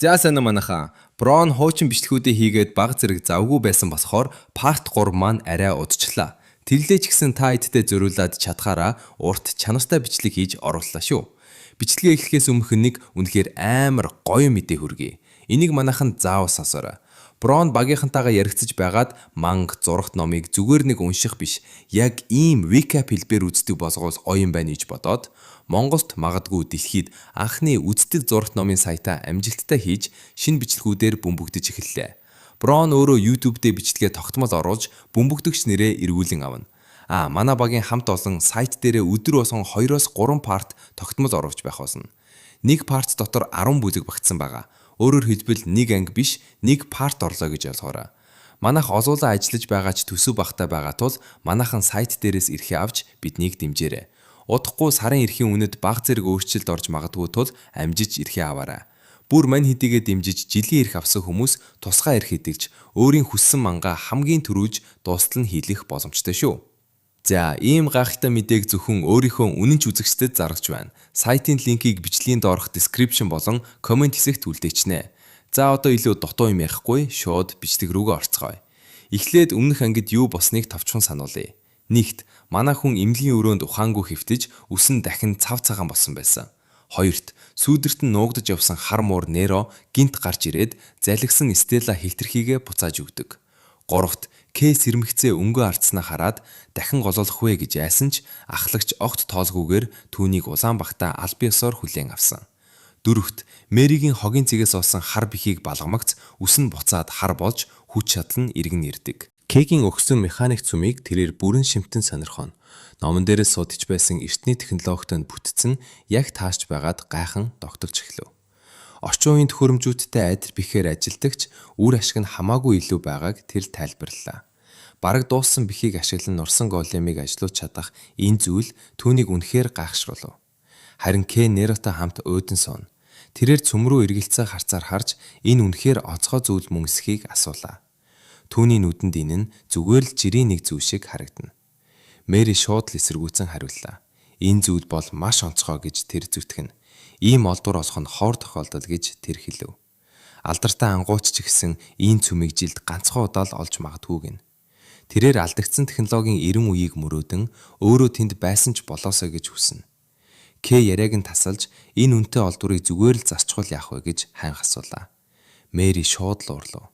За, сайн уу, манайхаа. Брон хуучин бичлэгүүдээ хийгээд баг зэрэг завгүй байсан болохоор part 3 маань арай удчлаа. Тэрлээ ч гэсэн та эдтэй зориулаад чадхаараа урт чанартай бичлэг хийж орууллаа шүү. Бичлэгээ эхлэхээс өмнөх нэг үнэхээр амар гоё мэдээ хүргэе. Энийг манайхан заавал сонсоорой. Брон багийнхантайгаа яригцаж байгаад манга, зурагт номыг зүгээр нэг унших биш, яг ийм recap хэлбэр үздэг болгоул гоё юм байна гэж бодоод Монголд, магадгүй дэлхийд анхны үздэг зурагт номын сайтаа амжилттай хийж шинэ бичлэгүүдээр бөмбөгдөж эхэллээ. Брон өөрөө YouTube дээр бичлэгээ тогтмол оруулж бөмбөгдөгч нэрээ эргүүлэн авна. А манай багийн хамт олон сайт дээрээ өдөр болгон 2-оос 3 part тогтмол оруулж байх болно. Нэг part дотор 10 бүлэг багтсан байгаа. Өөрөөр хэлбэл, нэг анги биш, нэг part орлоо гэж ойлгоорой. Манайх олуулаа ажиллаж байгаа ч төсөв багтай байгаа тул манайхан сайт дээрээс эрхээ авч биднийг дэмжээрэй. Удахгүй сарын эрхийн үнэд баг зэрэг өөрчлөлт орж магадгүй тул амжиж эрхээ аваарай. Бүр мань хэдийгээ дэмжиж жилийн эрх авсан хүмүүс тусгай эрх эдэлж, өөрийн хүссэн мангаа хамгийн түрүүж дуустал нь хийлгэх боломжтой шүү. За, ийм гайхалтай мэдээг зөвхөн өөрийнхөө үнэнч үзэгчдэд заргаж байна. Сайтын линкийг бичлэгийн доорх description болон comment хэсэгт үлдээчихнэ. За, одоо илүү дутуу юм ярихгүй, шууд бичлэг рүүгээ орцгоё. Эхлээд өмнөх ангид юу болсныг товчхон сануулъя. Нэгт, манай хүн эмнэлгийн өрөөнд ухаангүй хэвтэж, үс нь дахин цав цагаан болсон байсан. Хоёрт, сүүдэрт нь нуугдаж явсан хар муур Неро гэнэт гарч ирээд залгисан Стелла хэлтэрхийгээ буцааж өгдөг. Гуравт, Кэ сэрмэгцээ өнгөө алдсанаа хараад дахин голоолох вэ гэж айсан ч ахлагч огт тоолгүйгээр түүнийг улаан багтаа албан ёсоор хүлээн авсан. Дөрөвт, Мэригийн хогийн цэгээс олсон хар бэхийг балгамагц үс нь буцаад хар болж, хүч чадал нь эргэн ирдэг. Кэгийн өгсөн механик цүмийг тэрээр бүрэн шимтэн сонирхоно. Номон дээрээ судалж байсан эртний технологитой нь бүтцэн яг таарч байгаад гайхан догдолж эхлэв. Орчин үеийн төхөөрөмжүүдтэй адил бэхээр ажилладаг ч үр ашиг нь хамаагүй илүү байгааг тэр тайлбарлалаа. Бараг дууссан бэхийг ашиглан нурсан големыг ажилуулж чадах энэ зүйл түүнийг үнэхээр гайхшруулав. Харин Кэ Неротой хамт уйдан сууна. Тэрээр цөм рүү эргэлзсэн харцаар харж, энэ үнэхээр онцгой зүйл мөн эсэхийг асуулаа. Түүний нүдэнд энэ нь зүгээр л жирийн нэг зүйл шиг харагдана. Мэри шууд л эсэргүүцэн хариуллаа. Энэ зүйл бол маш онцгой гэж тэр зүтгэнэ. Ийм олдвор олох нь ховор тохиолдол гэж тэр хэлэв. Алдартай ангууч ч гэсэн ийм цүмийг жилд ганцхан удаа л олж магадгүй гэнэ. Тэрээр алдагдсан технологийн 90 үеийг мөрөөдөн, өөрөө тэнд байсан ч болоосой гэж хүснэ. Кэ яриаг нь тасалж, энэ үнэтэй олдворыг зүгээр л зарчхуул яах вэ гэж хайнга асуулаа. Мэри шууд л уурлав.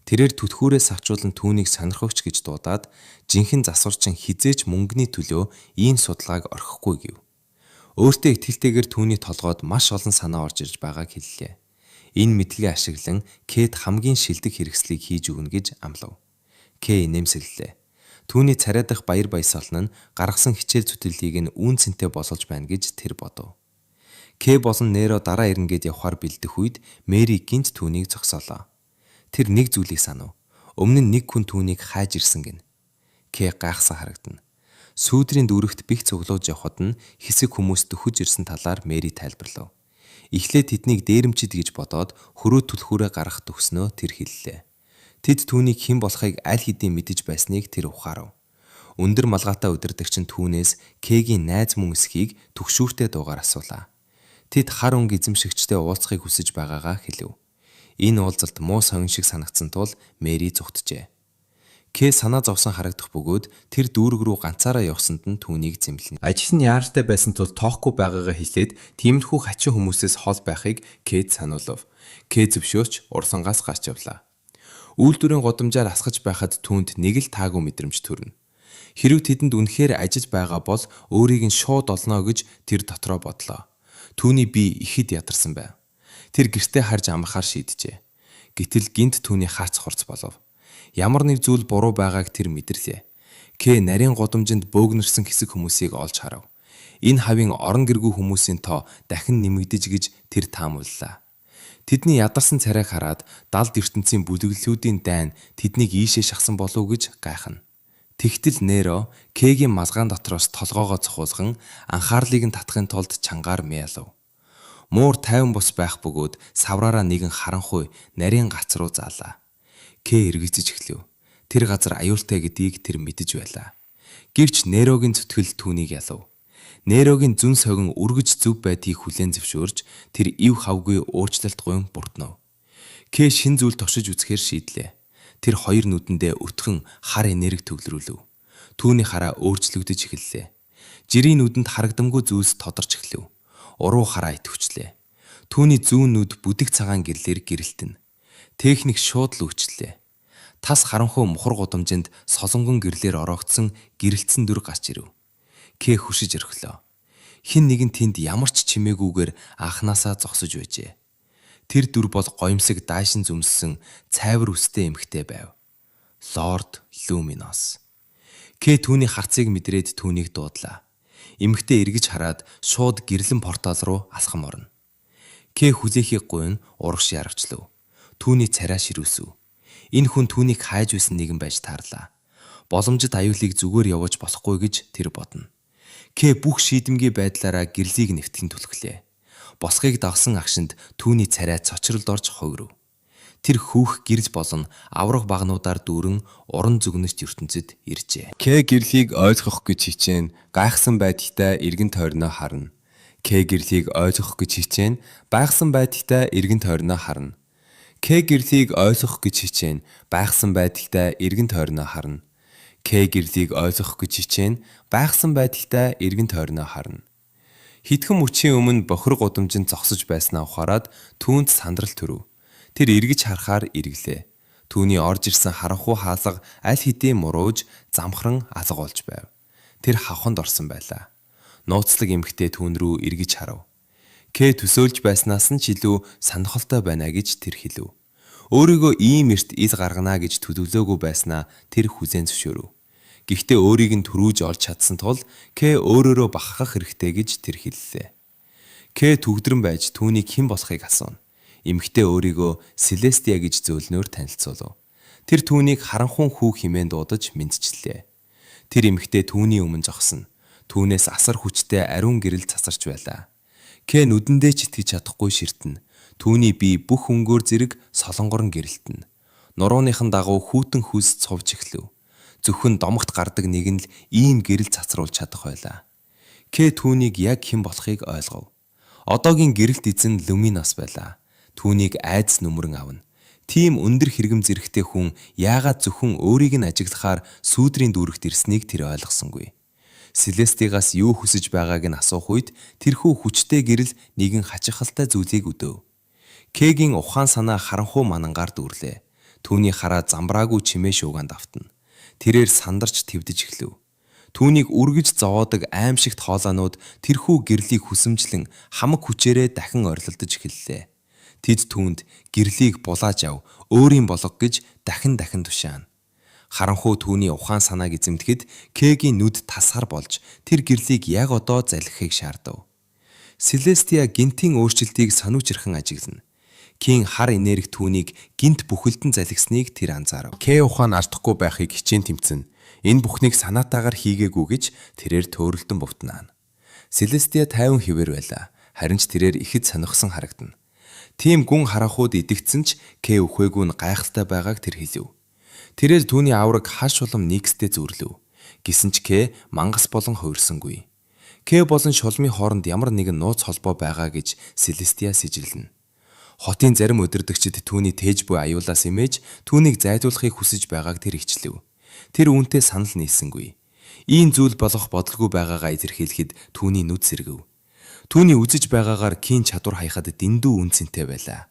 Тэрээр түлхүүрээ савчуулан түүнийг сонирхогч гэж дуудаад, жинхэнэ засварчин хэзээ ч мөнгөний төлөө ийм судалгааг орхихгүй гэв. Өөртөө итгэлтэйгээр түүний толгойд маш олон санаа орж ирж байгааг хэллээ. Энэ мэдлэгээ ашиглан Кэд хамгийн шилдэг хэрэгслийг хийж өгнө гэж амлав. Кэ инээмсэглэлээ. Түүний царай дах баяр баясгалан нь гаргасан хичээл зүтгэлийг нь үнэ цэнтэй болгож байна гэж тэр бодов. Кэ болон Неро дараа ирнэ гээд явахаар бэлдэх үед Мэри гэнэт түүнийг зогсоолоо. Тэр нэг зүйлийг санав. Өмнө нь нэг хүн түүнийг хайж ирсэн гэнэ. Кэ гайхсан харагдана. Сүүдрийн дүүрэгт бэх цуглуулж явхад нь хэсэг хүмүүс дөхөж ирсэн талаар Мэри тайлбарлав. Эхлээд тэднийг дээрэмчид гэж бодоод хөрөө түлхүүрээ гаргах төгснөө тэр хэллээ. Тэд түүнийг хэн болохыг аль хэдийн мэдэж байсныг тэр ухаарав. Өндөр малгайтай удирдагч нь түүнээс Кэгийн найз мөн эсэхийг түгшүүртэй дуугаар асуулаа. Тэд хар өнгө эзэмшигчтэй уулзахыг хүсэж байгаагаа хэлэв. Энэ уулзалт муу совин шиг санагдсан тул Мэри зугтжээ. Кэ санаа зовсон харагдах бөгөөд тэр дүүрэг рүү ганцаараа явсанд нь түүнийг зэмлэнэ. Ажил нь яаралтай байсан тул тоохгүй байгаагаа хэлээд, тиймэрхүү хачин хүмүүсээс хол байхыг Кэд сануулав. Кэ зөвшөөрч урлангаас гарч явлаа. Үйлдвэрийн гудамжаар асгаж байхад түүнд нэг л таагүй мэдрэмж төрнө. Хэрв тэдэнд үнэхээр ажил байгаа бол өөрийг нь шууд олно гэж тэр дотроо бодлоо. Түүний бие ихэд ядарсан байв. Тэр гэртээ харж амрахаар шийджээ. Гэтэл гэнэт түүний хаац хурц болов. Ямар нэг зүйл буруу байгааг тэр мэдэрлээ. Кэ нарийн гудамжинд бөөгнөрсөн хэсэг хүмүүсийг олж харав. Энэ хавийн орон гэргүй хүмүүсийн тоо дахин нэмэгдэж гэж тэр таамаглалаа. Тэдний ядарсан царайг хараад далд ертөнцийн бүлэглэлүүдийн дайн тэднийг ийшээ шахсан болов уу гэж гайхна. Тэгтэл Неро Кэгийн малгайн дотроос толгойгоо цохиулган анхаарлыг нь татахын тулд чангаар мяалав. Муур тайван бус байх бөгөөд савраараа нэгэн харанхуй нарийн гац руу заалаа. Кэ эргэлзэж эхлэв. Тэр газар аюултай гэдгийг тэр мэдэж байлаа. Гэвч Нерогийн зүтгэл түүнийг ялав. Нерогийн зөн совин үргэж зөв байдгийг хүлээн зөвшөөрч, тэр ив хавгүй уучлалт гуйн бүртнөв. К шин зүйл туршиж үзэхээр шийдлээ. Тэр хоёр нүдэндээ өтгөн хар энерги төвлөрүүлв. Түүний хараа өөрчлөгдөж эхэллээ. Жирийн нүдэнд харагдамгүй зүйлс тодорч эхлэв. Уруу хараа идэвхжлээ. Түүний зүүн нүд бүдэг цагаан гэрлээр гэрэлтэнэ. Техник шууд л үйлчлээ. Тас харанхуй мухар гудамжинд солонгон гэрлээр ороогдсон гэрэлтсэн дүр гарч ирэв. К хөшиж орхилоо. Хэн нэгэн тэнд ямар ч чимээгүйгээр анханасаа зогсож байжээ. Тэр дүр бол гоёмсог даашинз өмссөн цайвар үстэй эмэгтэй байв. Лорд Люминос. К түүний харцыг мэдрээд түүнийг дуудлаа. Эмэгтэй эргэж хараад шууд гэрлэн портал руу алхам орно. К хүлээхийг гуйн урагш ярвчлав. Түүний царай ширүүсэв. Энэ хүн түүнийг хайж байсан нэгэн байж таарлаа. Боломжит аюулыг зүгээр явуулж болохгүй гэж тэр бодно. К бүх шийдэмгий байдлаараа гэрлийг нэвтгэн түлхлээ. Босгыг дагсан агшинд түүний царай цочролд орж хувирав. Тэр хүүх гэрэл болон авраг багнуудаар дүүрэн уран зөгнөлт ертөнцөд иржээ. К гэрлийг ойлгох гэж хичээн гайхсан байдалтай эргэн тойрноо харна. К гэрлийг ойлгох гэж хичээн байгсан байдалтай эргэн тойрноо харна. К гэрлийг ойлгох гэж хичээн байгсан байдалтай эргэн тойрноо харна. К гэрлийг ойлгох гэж хичээн байгсан байдалтай эргэн тойрноо харна. Хэдхэн мөчийн өмнө бохир гудамжинд зогсож байснаа ухаарад түүнд сандрал төрөв. Тэр эргэж харахаар эргэлээ. Түүний орж ирсэн харанхуй хаалга аль хэдийн мурууж замхран алга болж байв. Тэр хавханд орсон байлаа. Нууцлаг эмэгтэй түүн рүү эргэж харав. К төсөөлж байснаас нь ч илүү сонирхолтой байна гэж тэр хэлэв. Өөрийгөө ийм эрт ил гаргана гэж төлөвлөөгүй байснаа тэр хүлээн зөвшөөрөв. Гэхдээ өөрийг нь түрүүж олж чадсан тул К өөрөөрөө бахархах хэрэгтэй гэж тэр хэллээ. К түгдрэн байж түүнийг хэн болохыг асууна. Эмэгтэй өөрийгөө Селестия гэж зөөлнөөр танилцуулав. Тэр түүнийг харанхуй хүү хэмээн дуудаж мэндчиллээ. Тэр эмэгтэй түүний өмнө зогсно. Түүнээс асар хүчтэй ариун гэрэл цацарч байлаа. К нүдэндээ ч итгэж чадахгүй ширтэнэ. Түүний бие бүх өнгөөр зэрэг солонгорон гэрэлтэнэ. Нурууныхан дагуу хүйтэн хөлс цувж эхлэв. Зөвхөн домогт гардаг нэг нь л ийм гэрэл цацруулж чадах байлаа. К түүнийг яг хэн болохыг ойлгов. Одоогийн гэрэлт эзэн Люминос байлаа. Түүнийг айдас нүмерэн авна. Тийм өндөр хэрэгэм зэрэгтэй хүн яагаад зөвхөн өөрийг нь ажиглахаар сүүдрийн дүүрэгт ирснийг тэр ойлгосонгүй. Селестигаас юу хүсэж байгааг нь асуух үед тэрхүү хүчтэй гэрэл нэгэн хачихалтай зүйлийг өдөөв. Кэгийн ухаан санаа харанхуй манангаар дүүрлээ. Түүний хараа замбраагүй чимээ шуугаанд автна. Тэрээр сандарч твдэж эхлэв. Түүнийг үргэж зовоодог аймшигт хоолойнууд тэрхүү гэрлийг хүсэмжлэн хамаг хүчээрээ дахин орилдож эхэллээ. Тэд түүнд гэрлийг булааж ав, өөрийн болго гэж дахин дахин тушаана. Харанхуй түүний ухаан санааг эзэмдэхэд Кэгийн нүд тасгар болж тэр гэрлийг яг одоо залхихыг шаардав. Селестия гэнэтийн өөрчлөлтийг сануучирхан ажиглана. Кийн хар энерги түүнийг гэнэт бүхэлдэн залхисныг тэр анзаарав. К ухаан алдахгүй байхыг хичээн тэмцэнэ. Энэ бүхнийг санаатаагаар хийгээгүй гэж тэрээр төөрөлдөн бувтнаа. Селестия тайван хэвээр байлаа. Харин ч тэрээр ихэд сонирхсон харагдана. Тийм гүн харанхуйд идэгдсэн ч К үхээгүй нь гайхалтай байгааг тэр хэлэв. Тэрээр түүний авраг хар шулам Никстэй зүйрлэв. Гэсэн ч К мангас болон хувирсангүй. К болон шулмын хооронд ямар нэгэн нууц холбоо байгаа гэж Селестия сэжиглэнэ. Хотын зарим удирдагчид түүний тээж буй аюулаас эмээж түүнийг зайлуулахыг хүсэж байгааг тэр ичлэв. Тэр үүнтэй санал нийлсэнгүй. Ийм зүйл болох бодолгүй байгаагаа илэрхийлэхэд түүний нүд сэргэв. Түүний үзэж байгаагаар Кийн чадвар хаяхад дэндүү үнэ цэнтэй байлаа.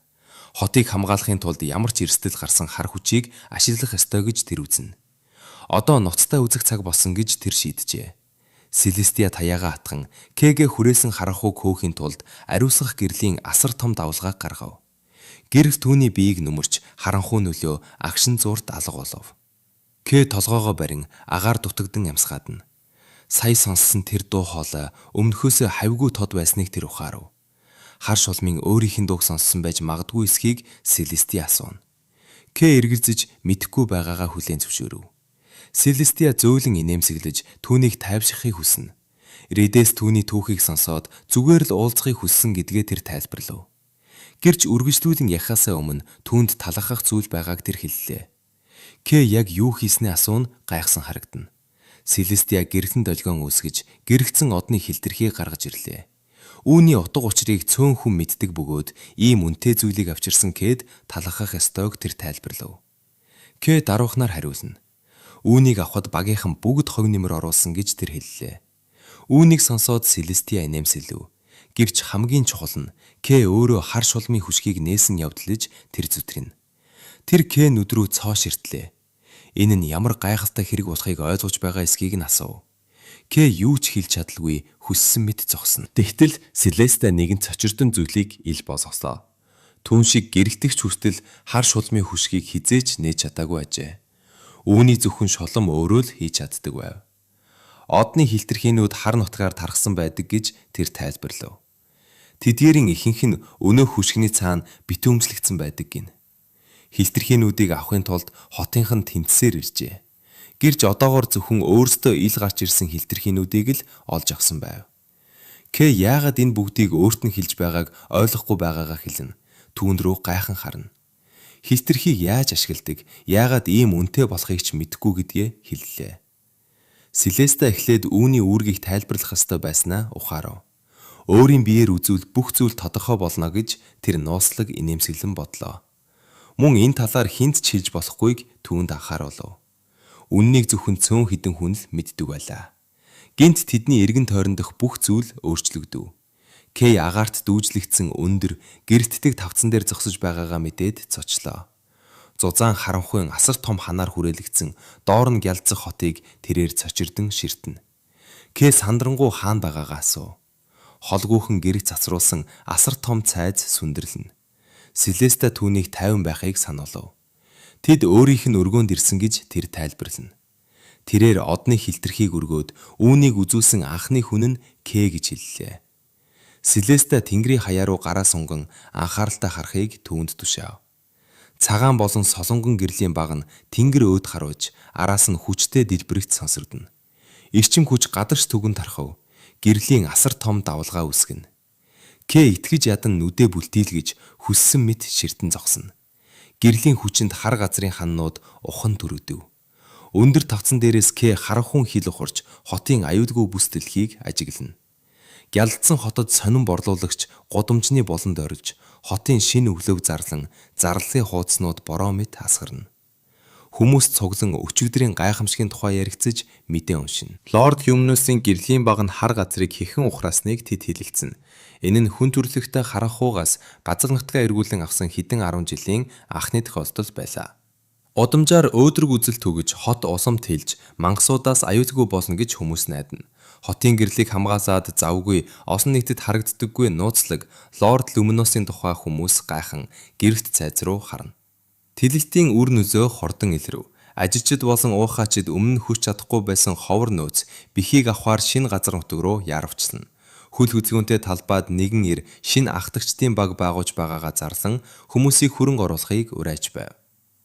Хотыг хамгаалахын тулд ямар ч эрсдэл гарсан хар хүчийг ашиглах ёстой гэж тэр үзнэ. Одоо нуцтай үзэх цаг болсон гэж тэр шийджээ. Селестия таяагаа атган Кэгэ хүрээсэн харанхуйг хөөхийн тулд ариусгах гэрлийн асар том давлгааг гаргав. Гэрэл түүний биеийг нүмерч харанхуй нөлөө агшин зуурт алга болов. Кэ толгоогоо барин агаар дутагдан амьсгаадна. Сая сонссон тэр дуу хоолой өмнөхөөсөө хавьгүй тод байсныг тэр ухаарав. Хар шулмын өөрийнх нь дууг сонссон байж магадгүй эсхийг Селестия асууна. Кэ эргэлзэж мэдэхгүй байгаагаа хүлээн зөвшөөрөв. Селестия зөөлөн инээмсэглэж түүнийг тайвшихыг хүснэ. Рэдэс түүний түүхийг сонсоод зүгээр л уулзахыг хүссэн гэдгээ тэр тайлбарлав. Гэрч үргэлжлүүлэн ярихаасаа өмнө түүнд талархах зүйл байгааг тэр хэллээ. Кэ яг юу хийснээ асууна гайхсан харагдана. Селестия гэрлэн долгион үүсгэж гэрэлтсэн одны хилтерхий гаргаж ирлээ. Үүний утга учирыг цөөн хүн мэддэг бөгөөд ийм үнэтэй зүйлийг авчирсан Кэд талархах ёстойг тэр тайлбарлав. Кэ даруухнаар хариулна. Үүнийг авахад багийнхан бүгд хог нэмэр оруулсан гэж тэр хэллээ. Үүнийг сонсоод Селестия инээмсэглэв. Гэвч хамгийн чухал нь Кэ өөрөө хар шулмын хөшгийг нээсэн явдал гэж тэр зүтгэнэ. Тэр Кэ нүд рүү цоо ширтлээ. Энэ нь ямар гайхалтай хэрэг болохыг ойлгож байгаа эсэхийг нь асуув. Кэ юу ч хэлж чадалгүй хүссэн мэт зогсно. Тэгтэл Селеста нэгэн цочирдон зүйлийг ил болгослоо. Түүн шиг гэрэлтэгч хүртэл хар шулмын хөшгийг хэзээ ч нээж чадаагүй ажээ. Үүний зөвхөн шулам өөрөө л хийж чаддаг байв. Одны хилтерхийнүүд хар нутгаар тархсан байдаг гэж тэр тайлбарлав. Тэдгээрийн ихэнх нь өнөөх хөшгөний цаана битүүмжлэгдсэн байдаг гэнэ. Хилтерхийнүүдийг авахын тулд хотынх нь тэнцсээр иржээ. Гэрч одоогоор зөвхөн өөрсдөө ил гарч ирсэн хилтерхийнүүдийг л олж авсан байв. Кэ яагаад энэ бүгдийг өөрт нь хэлж байгааг ойлгохгүй байгаагаа хэлнэ. Түүн рүү гайхан харна. Хилтерхийг яаж ашигладаг, яагаад ийм үнэтэй болохыг ч мэдэхгүй гэдгээ хэллээ. Селеста эхлээд үүний үүргийг тайлбарлах ёстой байснаа ухаарав. Өөрийн биеэр үзвэл бүх зүйл тодорхой болно гэж тэр нууцлаг инээмсэглэн бодлоо. Мөн энэ талаар хэнд ч хэлж болохгүйг түүнд анхааруулав. Үнэнийг зөвхөн цөөн хэдэн хүн л мэддэг байлаа. Гэнэт тэдний эргэн тойрон дох бүх зүйл өөрчлөгдөв. Кей агаарт дүүжлэгдсэн өндөр гэрэлтдэг тавцан дээр зогсож байгаагаа мэдээд цочлоо. Зузаан харанхуйн асар том ханаар хүрээлэгдсэн доор нь гялалзах хотыг тэрээр цочирдон ширтэнэ. Кэй сандрангуй хаана байгаагаа асуув. Холгүйхэн гэрэл цацруулсан асар том цайз сүндэрлэнэ. Селеста түүнийг тайван байхыг сануулав. Тэд өөрийнх нь өргөөнд ирсэн гэж тэр тайлбарлана. Тэрээр одны хилтерхийг өргөөд үүнийг үзүүлсэн анхны хүн нь Кэ гэж хэллээ. Селеста тэнгэрийн хаяа руу гараа сунган анхааралтай харахыг түүнд тушаав. Цагаан болон солонгон гэрлийн баг нь тэнгэр өөд харваж, араас нь хүчтэй дэлбэрэгт сонсогдоно. Эрчим хүч гадарш түгэн тархав. Гэрлийн асар том давалгаа үүсгэнэ. Кэ итгэж ядан нүдээ бүлтийлгэж хүссэн мэт ширтэн зогсно. Гэрлийн хүчинд хар газрын ханнууд ухан түргэдэв. Өндөр тавцан дээрээс Кэ харанхуйн хил ухарч хотын аюулгүй бүс дэлхийг ажиглана. Гялалзсан хотод сонин борлуулагч гудамжны буланд орилж, хотын шинэ өглөөг зарлан зарлалын хуудаснууд бороо мэт асгарна. Хүмүүс цуглан өчигдрийн гайхамшигын тухай яригцаж мэдээ уншина. Лорд Люминусын гэрлийн баг нь хар газрыг хэрхэн ухраасныг тэд хэлэлцэнэ. Энэ нь хүн төрөлхтөн харанхуйгаас газар нутгаа эргүүлэн авсан хэдэн арван жилийн анхны тохиолдол байлаа. Удамжаар өөдрөг үзэл түгэж хот улам тэлж мангасуудаас аюулгүй болно гэж хүмүүс найдана. Хотын гэрлийг хамгаалаад завгүй олон нийтэд харагддаггүй нууцлаг Лорд Люминусын тухай хүмүүс гайхан гэрэлт цайз руу харна. Тэлэлтийн үр нөлөө хурдан илрэв. Ажилчид болон уухаачид өмнө нь хүрч чадахгүй байсан ховор нөөц бэхийг авахаар шинэ газар нутаг руу яарвчлана. Хөл хөдөлгөөнтэй талбайд нэгэн эр шинэ ахтагчдын баг байгуулж байгаагаа зарлан хүмүүсийг хөрөнгө оруулахыг уриаж байв.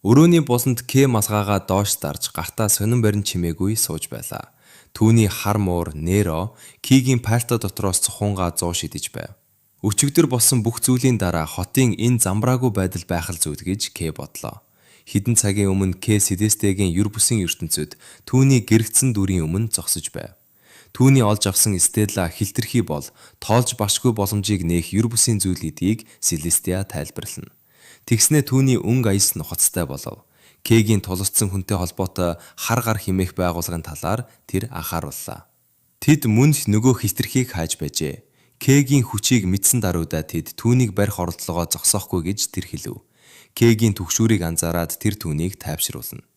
Өрөөний буланд К малгайгаа доош дарж гартаа сонин барин чимээгүй сууж байлаа. Түүний хар муур Неро Кигийн пальто дотроос цухуунгаа зуу шидэж байв. Өчигдөр болсон бүх зүйлийн дараа хотын энэ замбраагүй байдал байх л зүйл гэж К бодлоо. Хэдэн цагийн өмнө К Селестегийн ер бусын ертөнцөд түүний гэрэлтсэн дүрийн өмнө зогсож байв. Түүний олж авсан Стелла хилтерхий бол тоолж баршгүй боломжийг нээх ер бусын зүйл гэдгийг Селестиа тайлбарлана. Тэгснээ түүний өнгө аяс нухацтай болов. Кэгийн тулалдсан хүнтэй холбоотой хар гар хэмээх байгууллагын талаар тэр анхаарууллаа. Тэд мөн л нөгөө хилтерхийг хайж байжээ. Кэгийн хүчийг мэдсэн даруйдаа тэд түүнийг барих оролдлогоо зогсоохгүй гэж тэр хэлэв. Кэгийн түгшүүрийг анзаараад тэр түүнийг тайвшруулна.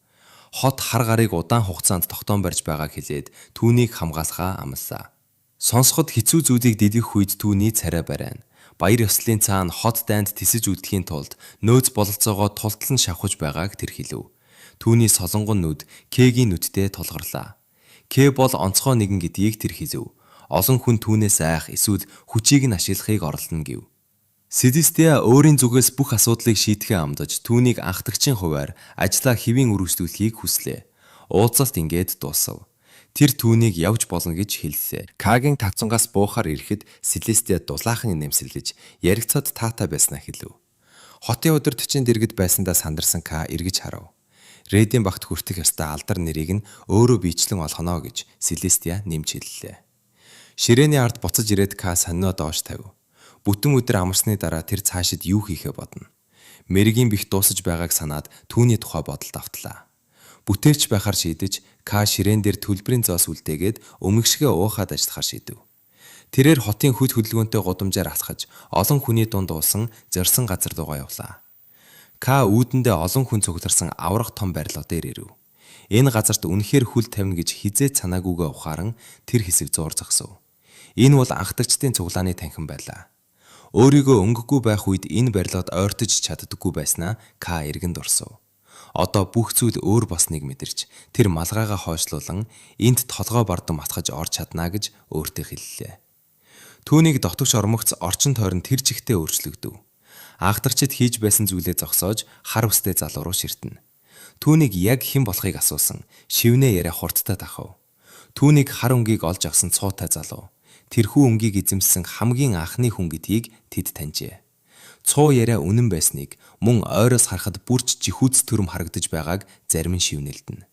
Хот хар гарыг удаан хугацаанд тогтоон барьж байгааг хэлээд түүнийг хамгаалахаа амлалаа. Сонсоход хэцүү зүйлийг дэлгэх үед түүний царай барайна. Баяр ёслолын цаана хот дайнд тэсэж үлдэхийн тулд нөөц бололцоогоо тултал нь шавхаж байгааг тэр хэлэв. Түүний солонгон нүд Кэгийн нүдтэй тулгарлаа. Кэ бол онцгой нэгэн гэдгийг тэр хэлэв. Олон хүн түүнээс айх эсвэл хүчийг нь ашиглахыг оролдоно гэв. Селестиа өөрийн зүгээс бүх асуудлыг шийдэхээ амлаж түүнийг анхдагчийн хувиар ажлаа хэвийн үргэлжлүүлэхийг хүслээ. Уулзалт ингээд дуусав. Тэр түүнийг явж болно гэж хэллээ. Кагийн тавцангаас буухаар ирэхэд Селестиа дулаахан инээмсэглэж яригцоод таатай байснаа хэлэв. Хотын удирдагчийн дэргэд байсандаа сандарсан Ка эргэж харав. Редийн багт хүртэх ёстой алдар нэрийг нь өөрөө биечлэн олгоно гэж Селестиа нэмж хэллээ. Ширээний ард буцаж ирээд К сонино доош тавив. Бүтэн өдөр амарсны дараа тэр цаашид юу хийхээ бодно. Мэригийн бих дуусаж байгааг санаад түүний тухай бодолд автлаа. Бүтээлч байхаар шийдэж К ширээн дээр төлбөрийн зоос үлдээгээд өмнөгшгөө уухад ажиллахаар шийдэв. Тэрээр хотын хүд хөдөлгөөнтэй гудамжаар алхаж олон хүний дунд уусан зорьсон газар руугаа явлаа. К үүдэндээ олон хүн цугларсан аварга том барилга дээр ирэв. Энэ газарт үнэхээр хүл тавина гэж хэзээ ч санаагүйгээ ухааран тэр хэсэг зуур зогсов. Энэ бол анхдагчдын цуглааны танхим байлаа. Өөрийгөө өнгөгүй байх үед энэ барилгад ойртож чаддаггүй байснаа К эргэн дурсав. Одоо бүх зүйл өөр болсныг мэдэрч тэр малгайгаа хойшлуулан энд толгой бардам атгаж орж чадна гэж өөртөө хэллээ. Түүнийг дотогш ормогц орчин тойрон тэр чигтээ өөрчлөгдөв. Анхдарчид хийж байсан зүйлээ зогсоож хар үстэй залуу руу ширтэнэ. Түүнийг яг хэн болохыг асуусан. Шивнээ яриа хурдтай дахав. Түүнийг хар өнгийг олж авсан цуутай залуу. Тэрхүү өнгийг эзэмшсэн хамгийн анхны хүн гэдгийг тэд таньжээ. Цуу яриа үнэн байсныг мөн ойроос харахад бүр ч жихүүц төрөм харагдаж байгааг зарим нь шивнэлдэнэ.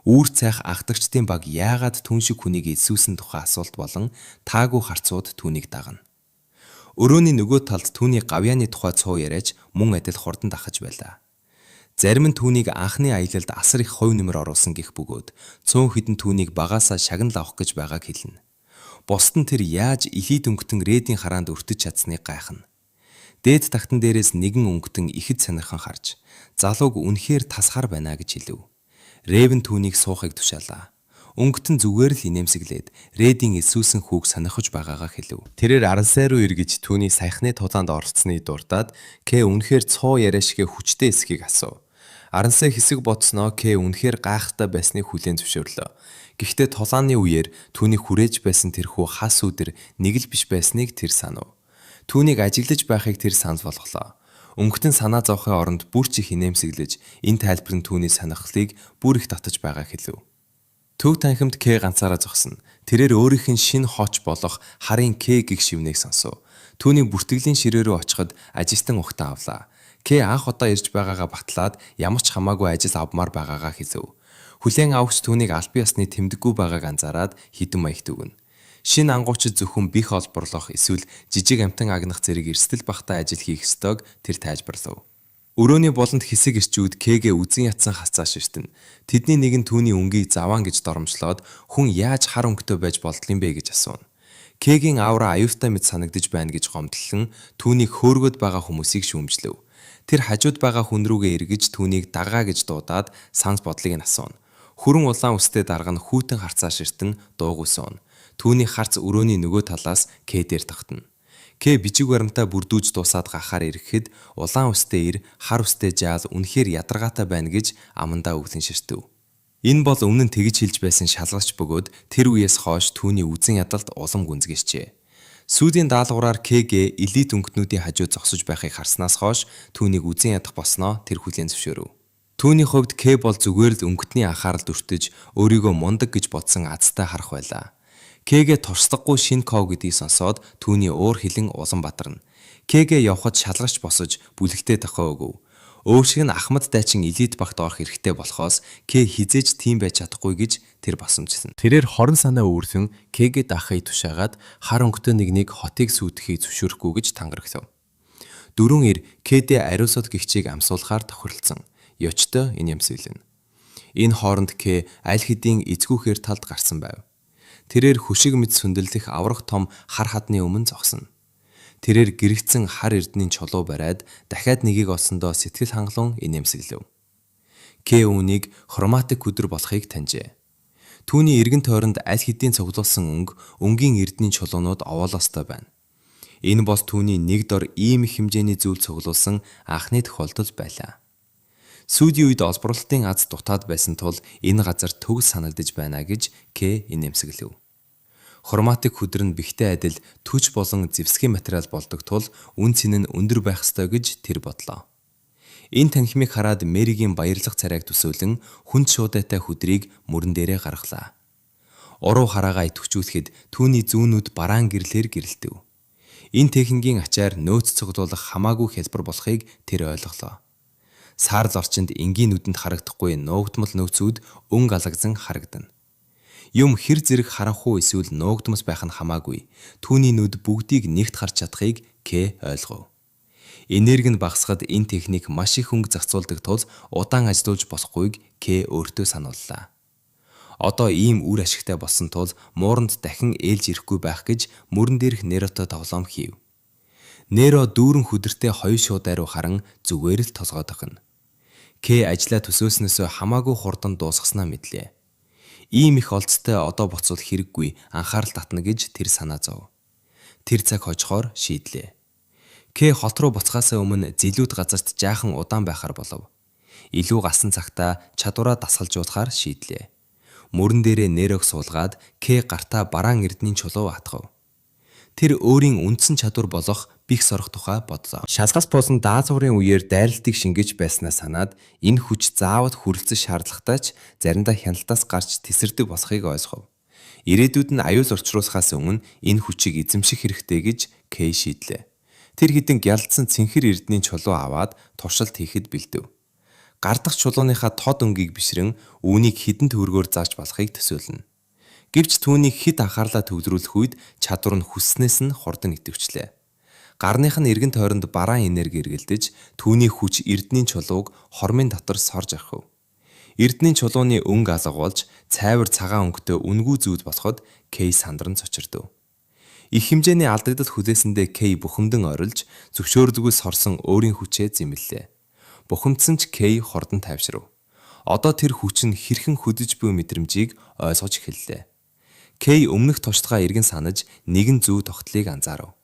Үүр цайх анхдагчдын баг яагаад түн шиг хүнийг элсүүлсэн тухай асуулт болон таагүй харцууд түүнийг дагна. Өрөөний нөгөө талд түүний гавьяаны тухай цуу яриач мөн адил хурдан дахаж байлаа. Зарим нь түүнийг анхны аялалд асар их хувь нэмэр оруулсан гэх бөгөөд цөөн хэдэн түүнийг багаасаа шагнал авах гэж байгааг хэлнэ. Бусад нь тэр яаж элит өнгөтөн Редийн хараанд өртөж чадсныг гайхна. Дээд тагтан дээрээс нэгэн өнгөтөн ихэд сонирхон харж, залууг үнэхээр тас хар байна гэж хэлэв. Рэвен түүнийг суухыг тушаалаа. Өнгөтөн зүгээр л инээмсэглээд Редийн элсүүлсэн хүүг сонирхож байгаагаа хэлэв. Тэрээр Арансай руу эргэж түүний саяхны тулаанд оролцсныг дурдаад К үнэхээр цуу яриа шигээ хүчтэй эсэхийг асуув. Арансай хэсэг бодсноо К үнэхээр гайхалтай байсныг хүлээн зөвшөөрлөө. Гэхдээ тулааны үеэр түүний хүрээж байсан тэрхүү хас үдэр нэг л биш байсныг тэр санав. Түүнийг ажиглаж байхыг тэр санал болголоо. Өнгөтөн санаа зовхын оронд бүр ч их инээмсэглэж энэ тайлбар нь түүний сонирхлыг бүр их татаж байгааг хэлэв. Төв танхимд К ганцаараа зогсно. Тэрээр өөрийнх нь шинэ хоч болох харын К гэх шивнээг сонсов. Түүний бүртгэлийн ширээ рүү очиход ажилтан угтан авлаа. К анх удаа ирж байгаагаа батлаад ямар ч хамаагүй ажил авмаар байгаагаа хэлэв. Хүлээн авагч түүнийг албан ёсны тэмдэггүй байгааг анзаараад хэдэн маягт өгнө. Шинэ ангуучид зөвхөн бэх олборлох эсвэл жижиг амьтан агнах зэрэг эрсдэл багатай ажил хийх ёстойг тэр тайлбарлав. Өрөөний буланд хэсэг эрчүүд К-гээ үзэн ядсан хацаа ширтэнэ. Тэдний нэг нь түүний өнгийг заваан гэж доромжлоод хүн яаж хар өнгөтэй байж болдол юм бэ гэж асууна. К-гийн аура аюултай мэт санагдаж байна гэж гомдлон түүнийг хөөргөөд байгаа хүмүүсийг шүүмжлэв. Тэр хажууд байгаа хүн рүүгээ эргэж түүнийг дагаа гэж дуудаад санал бодлыг нь асууна. Хүрэн улаан үстэй дарга нь хүйтэн харцаа ширтэн дуугүй сууна. Түүний харц өрөөний нөгөө талаас К дээр тогтно. К бичиг баримтаа бүрдүүлж дуусаад гарахаар ирэхэд улаан үстэй эр хар үстэй жаал үнэхээр ядаргаатай байна гэж амандаа өвлөн ширтэв. Энэ бол өмнө нь тэгж хэлж байсан шалгалч бөгөөд тэр үеэс хойш түүний үзэн ядалт улам гүнзгийрчээ. Сүүдийн даалгавраар КГ элит өнгөтнүүдийн хажууд зогсож байхыг харснаас хойш түүнийг үзэн ядах болсноо тэр хүлээн зөвшөөрөв. Түүний хувьд К бол зүгээр л өнгөтний анхааралд өртөж өөрийгөө мундаг гэж бодсон азтай харах байлаа. КГ туршлагагүй шинэ ков гэдгийг сонсоод түүний уур хилэн улам бадарна. КГ явхад шалгарч босож бүлэгтэй дохио өгөв. Өөр шиг нь Ахмад дайчин элит багт орох эрхтэй болохоос К хэзээ ч тийм байж чадахгүй гэж тэр босомжлоно. Тэрээр хорон санаа үүрсэн К-гээ даахыг тушаагаад хар өнгөтэй нэгнийг хотыг сүйтгэхийг зөвшөөрөхгүй гэж тангарагсав. Дөрвөн эр КД ариусод гэгчийг амсуулахаар тохиролцсон. Ёчтой энэ юмсэглэнэ. Энэ хооронд К аль хэдийн эзгүүхээр талд гарсан байв. Тэрээр хөшиг мэт сүндэлдэх аварга том хар хадны өмнө зогсно. Тэрээр гэрэгцэн хар эрдэнийн чулуу бариад дахиад нэгийг олсондоо сэтгэл хангалуун инээмсэглэв. К үүнийг хроматик күдэр болохыг таньжээ. Түүний эргэн тойронд аль хэдийн цуглуулсан өнгө, өнгийн эрдэнийн чулуунууд овоолоостой байна. Энэ бол түүний нэг дор ийм их хэмжээний зүйл цуглуулсан анхны тохиолдол байлаа. Сүүлийн үед олборлолтын аз дутаад байсан тул энэ газар төгс санагдаж байна гэж К инээмсэглэв. Хроматик хүдэр нь бэхтэй адил түч болон зэвсгийн материал болдог тул үнэ цэн нь өндөр байх ёстой гэж тэр бодлоо. Энэ танхимыг хараад Мэригийн баярлах царайг төсөөлөн хүнд шуудайтай хүдрийг мөрөн дээрээ гаргалаа. Уруу хараагаа идэвхжүүлэхэд түүний зүүнүүд бараан гэрлээр гэрэлтэв. Энэ техникийн ачаар нөөц цуглуулах хамаагүй хялбар болохыг тэр ойлголоо. Саарл орчинд энгийн нүдэнд харагдахгүй нуугдмал нөөцүүд өнгө алагзан харагдана. Юм хэр зэрэг харанхуй эсвэл нуугдмас байх нь хамаагүй. Түүний нүд бүгдийг нэгт харж чадахыг К ойлгов. Энерги нь багасахад энэ техник маш их хөнгө зарцуулдаг тул удаан ажилуулж болохгүйг К өөртөө санууллаа. Одоо ийм үр ашигтай болсон тул мууранд дахин ээлж ирэхгүй байх гэж мөрөн дээрх Неротой тоглоом хийв. Неро дүүрэн хүдэртэй хоёр шуудай руу харан зүгээр л толгой дохино. К ажлаа төсөөлснөөсөө хамаагүй хурдан дуусгаснаа мэдлээ. Ийм их олзтой одоо буцвал хэрэггүй анхаарал татна гэж тэр санаа зов. Тэр цаг хожихоор шийдлээ. К хот руу буцахаасаа өмнө зэлүүд газарт жаахан удаан байхаар болов. Илүү гасан цагтаа чадвараа дасгалжуулахаар шийдлээ. Мөрөн дээрээ Нерог суулгаад К гартаа бараан эрдэнийн чулуу атгав. Тэр өөрийн үндсэн чадвар болох бих сорох тухай бодлоо. Шалгас болон даалгаврын үеэр дайралтыг шингээж байснаа санаад энэ хүч заавал хүрэлцэх шаардлагатай ч заримдаа хяналтаас гарч тесэрдэг болохыг ойлгов. Ирээдүйд нь аюул учруулахаас өмнө энэ хүчийг эзэмших хэрэгтэй гэж Кей шийдлээ. Тэр хэдэн гялдсан цэнхэр эрдэнийн чулуу аваад туршилт хийхэд бэлдэв. Гар дахь чулууныхаа тод өнгийг бишрэн үүнийг хэдэн төгрөгөөр зарж болохыг төсөөлнө. Гэвч түүнийг хэт анхаарлаа төвлөрүүлэх үед чадвар нь хүсснээс нь хурдан идэвхжлээ. Гарных нь эргэн тойронд бараан энерги эргэлдэж түүний хүч эрдэнийн чулууг хормын дотор сорж орхив. Эрдэнийн чулууны өнгө алга болж цайвар цагаан өнгөтэй үнэгүй зүүд болоход Кей сандран цочирдов. Их хэмжээний алдагдал хүлээсэндээ Кей бухимдан орилж зөвшөөрлгүй сорсон өөрийн хүчээ зэмлэлээ. Бухимдсан ч Кей хурдан тайвшрав. Одоо тэр хүч нь хэрхэн хөдөж буй мэдрэмжийг ойлгож эхэллээ. Кей өмнөх туршлагаа эргэн санаж нэгэн зүй тогтлыг анзаарав.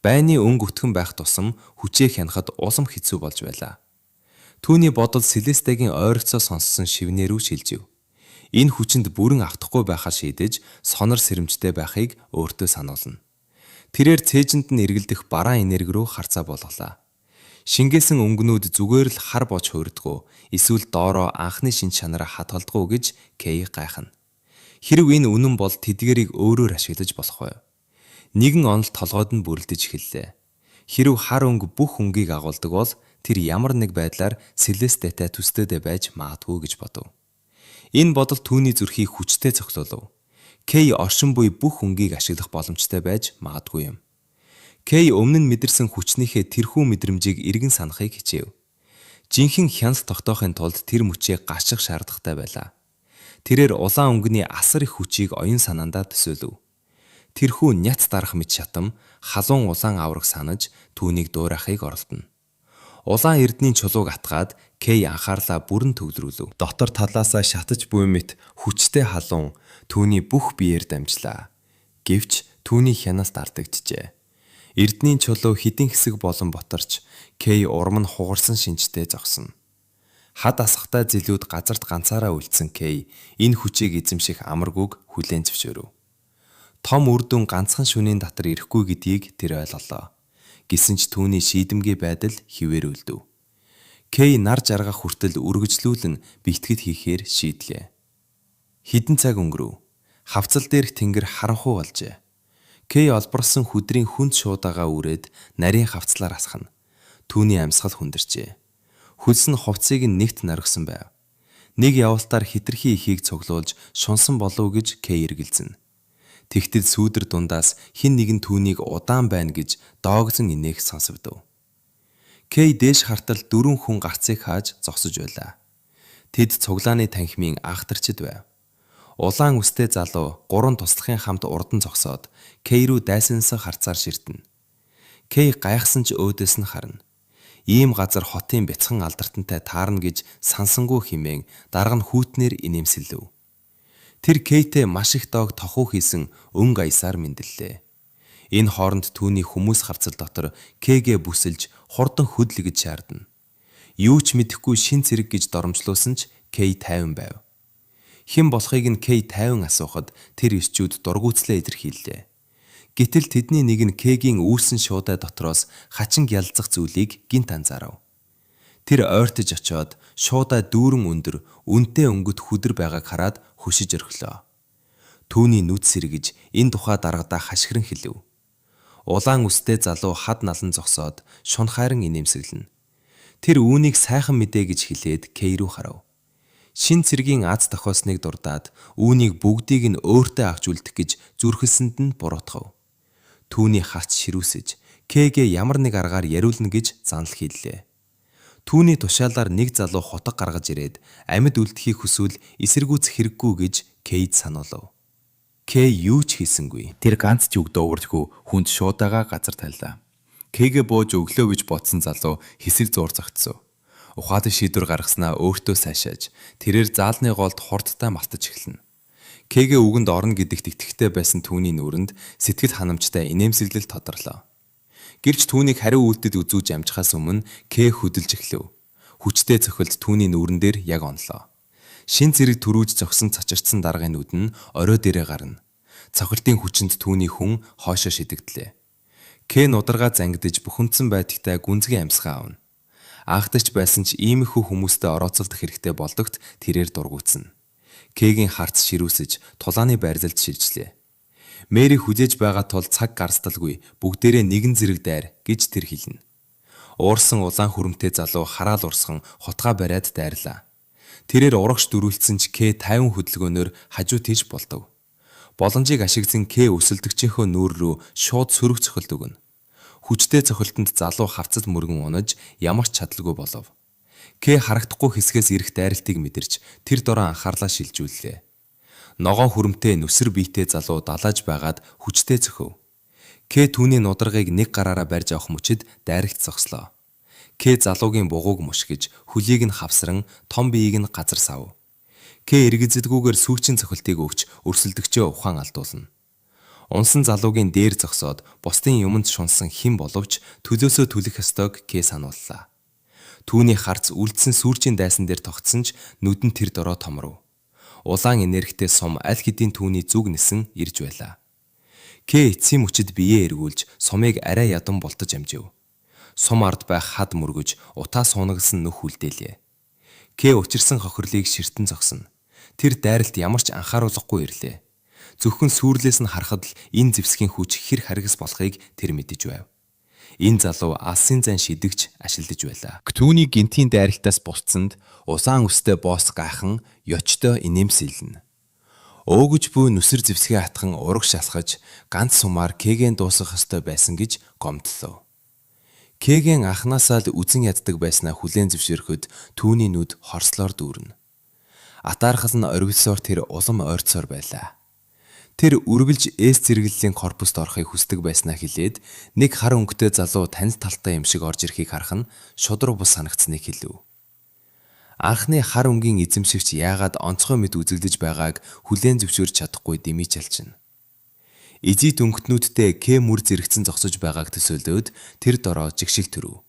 Байны өнгө өтгөн байх тусам хүчээ хянахад улам хэцүү болж байлаа. Түүний бодол Селестегийн ойролцоо сонссон шивнээ рүү шилжив. Энэ хүчинд бүрэн автахгүй байхаар шийдэж сонор сэрэмжтэй байхыг өөртөө сануулна. Тэрээр цээжинд нь эргэлдэх бараан энерги рүү харцаа буулгалаа. Шингээсэн өнгөнүүд зүгээр л хар болж хуурдгүү эсвэл доороо анхны шинж чанараа хадгалдгүү гэж Кей гайхна. Хэрв энэ үнэн бол тэдгэрийг өөрөөр ашиглаж болох вэ? Нэгэн онол толгойд нь бүрэлдэж эхэллээ. Хэрв хар өнгө бүх өнгийг агуулдаг бол тэр ямар нэг байдлаар Селестетэй төстэй байж магадгүй гэж бодов. Энэ бодол түүний зүрхийг хүчтэй цохилуулав. Кей оршин буй бүх өнгийг ашиглах боломжтой байж магадгүй юм. Кей өмнө нь мэдэрсэн хүчнийхээ тэрхүү мэдрэмжийг эргэн санахыг хичээв. Жинхэнэ хяналт тогтоохын тулд тэр мөчийг гаших шаардлагатай байлаа. Тэрээр улаан өнгөний асар их хүчийг оюун санаандаа төсөөлөв. Тэрхүү няц дарах мэт шатам халуун улаан авраг санаж түүнийг дуурайхыг оролдоно. Улаан эрдэнийн чулууг атгаад Кей анхаарлаа бүрэн төвлөрүүлв. Дотор талаасаа шатаж буй мэт хүчтэй халуун түүний бүх биеэр дамжлаа. Гэвч түүний хяналт алдагджээ. Эрдэнийн чулуу хэдэн хэсэг болон ботарч Кей урам нь хугарсан шинжтэй зогсно. Хад асгатай зэлүүд газарт ганцаараа үлдсэн Кей энэ хүчийг эзэмших амаргүйг хүлээн зөвшөөрөв. Том үр дүн ганцхан шөнийн дотор ирэхгүй гэдгийг тэр ойлголоо. Гэсэн ч түүний шийдэмгий байдал хэвээр үлдэв. Кей нар жаргах хүртэл үргэлжлүүлэн бэлтгэл хийхээр шийдлээ. Хэдэн цаг өнгөрөв. Хавцал дээрх тэнгэр харанхуй болжээ. Кей олборлосон хүдрийн хүнд шуудагаа үүрээд нарийн хавцлаар асхана. Түүний амьсгал хүндэрчээ. Хөлс нь хувцсыг нь нэгт норгисон байв. Нэг явалтаар хэтэрхий ихийг цуглуулж шунсан болов уу гэж Кей эргэлзэнэ. Тэгтэл сүүдэр дундаас хэн нэгэн түүнийг удаан байна гэж дооглон инээх сонсогдов. Кей дээш хартал дөрвөн хүн гарцыг хааж зогсож байлаа. Тэд цуглааны танхимын анхтарчид байв. Улаан үстэй залуу гурван туслахын хамт урдан зогсоод Кей рүү дайсансан харцаар ширтэнэ. Кей гайхсан ч өөдөөс нь харна. Ийм газар хотын бяцхан алдартантай таарна гэж сансангүй хэмээн дарга нь хүйтнээр инээмсэглэв. Тэр Кейтэй маш их доог тохуу хийсэн өнгө аясаар мэндлэлээ. Энэ хооронд түүний хүмүүс хавцал дотор Кэгээ бүсэлж хурдан хөдөл гэж шаардна. Юу ч мэдэхгүй шин цэрэг гэж доромжлуулсан ч Кей тайван байв. Хэн болохыг нь Кей тайван асуухад тэр эрчүүд дургүйцлээ илэрхийллээ. Гэтэл тэдний нэг нь Кэгийн үүрсэн шуудай дотроос хачин гялалзах зүйлийг гэнэт анзаарав. Тэр ойртож очоод шуудай дүүрэн өндөр, үнэтэй өнгөт хүдэр байгааг хараад хөшиж орхилоо. Түүний нүд сэргэж энэ тухай даргадаа хашхиран хэлэв. Улаан үстэй залуу хад налан зогсоод шунхайран инээмсэглэнэ. Тэр үүнийг сайхан мэдээ гэж хэлээд Кей рүү харав. Шин цэргийн аз тохиосныг дурдаад үүнийг бүгдийг нь өөртөө авч үлдэх гэж зүрхэлсэнд нь буруутгав. Түүний харц ширүүсэж, Кэгээ ямар нэг аргаар яриулна гэж занал хийлээ. Түүний тушаалаар нэг залуу хутга гаргаж ирээд амьд үлдэхийг хүсвэл эсэргүүцэх хэрэггүй гэж Кейд сануулав. Кэй юу ч хийсэнгүй. Тэр ганц ч үг дуугарчгүй хүнд шуудаага газар тавилаа. Кэгээ бууж өглөө гэж бодсон залуу хэсэг зуур зогтсов. Ухаалаг шийдвэр гаргаснаа өөртөө сайшааж, тэрээр заалны голд хурдтай малтаж эхэлнэ. Кэгээ үгэнд орно гэдэгт итгэвтэй байсан түүний нүрэнд сэтгэл ханамжтай инээмсэглэл тодорлоо. Гэвч түүнийг хариу үйлдэл үзүүлж амжихаас өмнө Кэ хөдөлж эхлэв. Хүчтэй цохилт түүний нүүрэн дээр яг онолоо. Шин зэрэг түрүүж зогсон цочирдсан даргын нүд нь орой дээрээ гарна. Цохилтын хүчинд түүний хүн хоошоо шидэгдлээ. Кэ нударгаа зангидаж бухимдсан байдагтай гүнзгий амьсгаа авна. Анхдагч байсан ч иймэрхүү хүмүүстэй орооцолдох хэрэгтэй болдогт тэрээр дургүйцэнэ. Кэгийн харц ширүүсэж тулааны байрлалд шилжлээ. Мэри хүлээж байгаа тул цаг гарсдалгүй бүгдээрээ нэгэн зэрэг дайр гэж тэр хэлнэ. Уурсан улаан хүрэмтэй залуу хараал урсган хутгаа бариад дайрлаа. Тэрээр урагш дөрүүлсэн ч К 50 хөдөлгөөнөөр хажуу тийш болдов. Боломжийг ашигласан К өсөлдөгчийнхөө нүүр рүү шууд сөрөг цохилт өгнө. Хүчтэй цохилтонд залуу хавцад мөргөн унаж ямар ч чадалгүй болов. К харагдахгүй хэсгээс ирэх дайралтыг мэдэрч тэр дороо анхаарлаа шилжүүллээ. Ногоон хүрэмтэй нүсэр биетэй залуу далааж байгаад хүчтэй цохив. К түүний нударгыг нэг гараараа барьж авах мөчид дайрагт зогслоо. К залуугийн бугууг мушгиж, хөлийг нь хавсран том биеийг нь газар сав. К эргэзэдгүүгээр сүүрчин цохилтыг өгч өрсөлдөгчөө ухаан алдуулна. Унсан залуугийн дээр зогсоод бусдын юмд шунсан хэн боловч төлөөсөө түлэх ёстойг К санууллаа. Түүний харц үлдсэн сүүрчийн дайсан дээр тогтсон ч нүд нь тэр дороо томров. Улаан энергитэй сум аль хэдийн түүний зүг нисэн ирж байлаа. К эцсийн мөчид биеэ эргүүлж сумыг арай ядан болтож амжив. Сум ард байх хад мөргөж утаа сунагсан нүх үлдээлээ. К учирсан хохирлыг ширтэн зогсно. Тэр дайралт ямар ч анхааруулгагүй ирлээ. Зөвхөн сүүрлээс нь харахад л энэ зэвсгийн хүч хэр харгас болохыг тэр мэдэж байв. Энэ залуу алсын зайн шидэгч ашиглаж байлаа. Түүний гэнтийн дайралтаас булцсанд улаан үстэй босс гайхан ёчтой инээмсэглэнэ. Өөгөж буй нүсэр зэвсгээ атхан урагш алхаж ганц сумаар Кэгэн дуусгах ёстой байсан гэж гомдлоо. Кэгэн анхнаасаа л үзэн яддаг байснаа хүлээн зөвшөөрөхөд түүний нүд хорслоор дүүрнэ. Атаархал нь орвилсоор тэр улам ойрцоор байлаа. Тэр үргэлж С зэрэглэлийн корпуст орохыг хүсдэг байснаа хэлээд нэг хар өнгөтэй залуу танил талтай юм шиг орж ирэхийг харах нь шудраг бус санагдсныг хэлэв. Анхны хар өнгийн эзэмшигч яагаад онцгой мэт үзэгдэж байгааг хүлээн зөвшөөрч чадахгүй дэмий чалчна. Изит өнгөтнүүдтэй К мөр зэрэгцэн зогсож байгааг төсөөлөөд тэр дороо жигшил төрөв.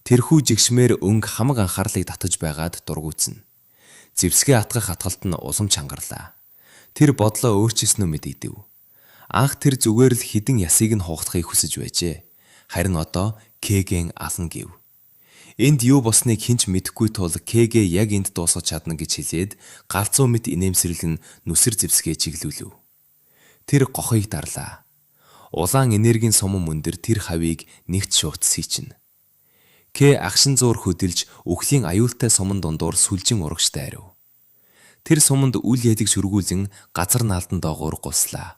Тэрхүү жигшмээр өнгө хамаг анхаарлыг татаж байгаад дургүйцэнэ. Зэвсгээ атгах атгалт нь улам чангарлаа. Тэр бодлоо өөрчилсөн үү мэдэгдэв. Анх тэр зүгээр л хэдэн ясыг нь хугахыг хүсэж байжээ. Харин одоо Кэгэн ална гэв. Энд юу болсныг хэн ч мэдэхгүй тул КГ яг энд дуусгаж чадна гэж хэлээд галзуу мэт инээмсэрлэн нүсэр зэвсгээ чиглүүлв. Тэр гохыг дарлаа. Улаан энергийн суман мөндөр тэр хавийг нэгт шуут сийчнэ. К агшин зуур хөдөлж үхлийн аюултай суман дундуур сүлжин урагш дайрав. Тэр суманд үл ядаг шүргүүлэн газар наалдан доогуур гуслаа.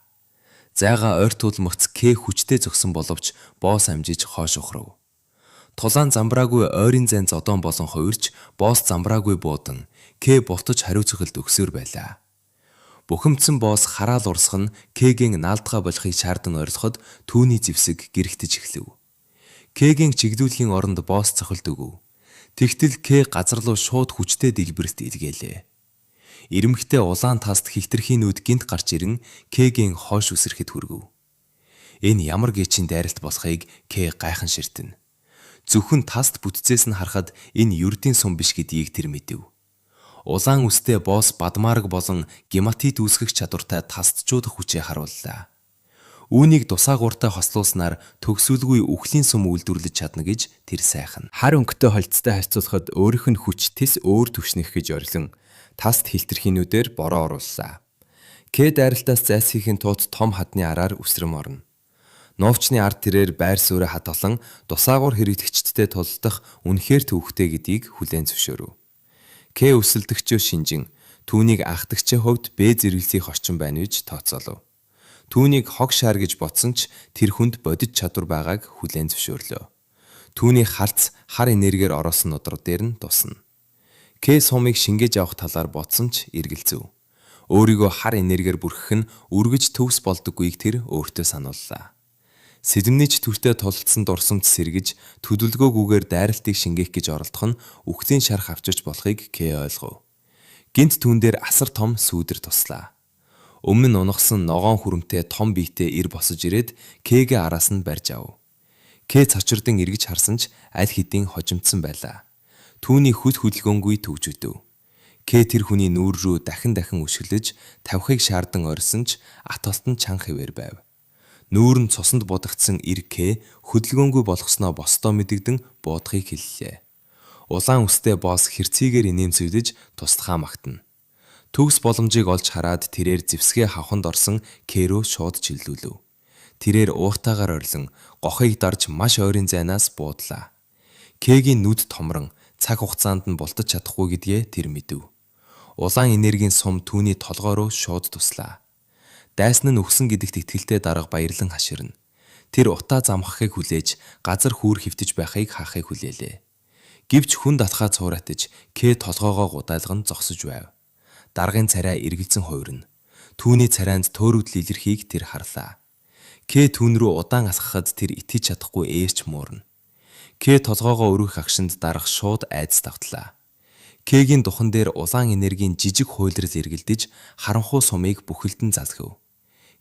Зайгаа ойртуулмагц К хүчтэй зогсон боловч боос амжиж хойш ухрав. Тулаан замбраагүй ойрын зайн зодоон болон хувирч боос замбраагүй буудан К бултаж хариу цохилт өгсөөр байлаа. Бухимдсан боос хараал урсгах нь К-гийн наалдгаа болохыг шаардан ойрлоход түүний зэвсэг гэрэгтэж эхлэв. К-гийн чиглүүлэхийн оронд боос цохилт өгөв. Тэгтэл К газар руу шууд хүчтэй дэлбэрэлт илгээлээ. Ирмэгтэй улаан таст хилтерхийн нүд гинт гарч ирэн К-гийн хойш үсрэхэд хүргэв. Энэ ямар гэчин дайралт болохыг К гайхан ширтэнэ. Зөвхөн таст бүтцээс нь харахад энэ ердийн сум биш гэдгийг тэр мэдэв. Улаан үстэй босс бадмаарг болон гематит үүсгэх чадвартай тастчуудах хүчээ харууллаа. Үүнийг тусаагууртай хослуулснаар төгсөлгүй үхлийн сум үйлдвэрлэж чадна гэж тэр сайхан. Хар өнгөтэй холцтой харьцуулахад өөрийнх нь хүч тэс өөр түвшнийх гэж орилон таст хилтерхийнүүдээр бороо орууллаа. К дайралтаас зайлсхийхин тулд том хадны араар үсрэм орно. Нуувчны ард тэрээр байр сууриа хадгалан тусаагуур хэрэглэгчидтэй тулалдах үнэхээр төвөгтэй гэдгийг хүлээн зөвшөөрөв. К өсөлдөгчөө шинжин түүнийг анхдагчийн хувьд Б зэрэглэлийнх орчин байна гэж тооцоолов. Түүнийг хог шаар гэж бодсон ч тэр хүнд бодит чадвар байгааг хүлээн зөвшөөрлөө. Түүний харц хар энергиэр ороосон нудраг дээр нь дусна. К сумыг шингээж авах талаар бодсон ч эргэлзэв. Өөрийгөө хар энергиэр бүрхэх нь үргэж төгс болдоггүйг тэр өөртөө санууллаа. Сэлэмний ч төртэй тулалдсан дурсамж сэргэж төлөвлөгөөгүйгээр дайралтыг шингээх гэж оролдох нь үхлийн шарх авчирч болохыг К ойлгов. Гэнэт түүн дээр асар том сүүдэр туслаа. Өмнө нь унагсан ногоон хүрэмтэй том биетэй эр босож ирээд К-гээ араас нь барьж ав. К цочирдон эргэж харсан ч аль хэдийн хожимдсон байлаа. Түүний хөл хөдөлгөөнгүй түгжүүдэв. К тэр хүний нүүр рүү дахин дахин өшиглөж тавхыг шаардан орьсон ч атолт нь чанга хэвээр байв. Нүүр нь цусанд будагдсан эр К хөдөлгөөнгүй болгосноо босдоо мэдэгдэн буудахыг хэллээ. Улаан үстэй босс хэрцгийгээр инээмсэглэж туслахаа магтана. Төгс боломжийг олж хараад тэрээр зэвсгээ хавханд орсон К рүү шууд чиглүүлэв. Тэрээр ууртайгаар орилон гохыг дарж маш ойрын зайнаас буудлаа. К-гийн нүд томрон цаг хугацаанд нь бултаж чадахгүй гэдгээ тэр мэдэв. Улаан энергийн сум түүний толгой руу шууд туслаа. Дайсан нь үхсэн гэдэгт итгэлтэй дарга баярлан хаширна. Тэр утаа замхахыг хүлээж газар хүүр хэвтэж байхыг хаахыг хүлээлээ. Гэвч хүнд алхаа цууратаж К толгойгоо гудайлган зогсож байв. Даргын царай эргэлзэн хувирна. Түүний царайнд төөрөгдөл илэрхийг тэр харлаа. К түүн рүү удаан алхахад тэр итгэж чадахгүй ээрч муурна. К толгойгоо өргөх агшинд дарга шууд айдас давтлаа. К-гийн духан дээр улаан энергийн жижиг хуйлрал эргэлдэж харанхуй сумыг бүхэлдэн залхив.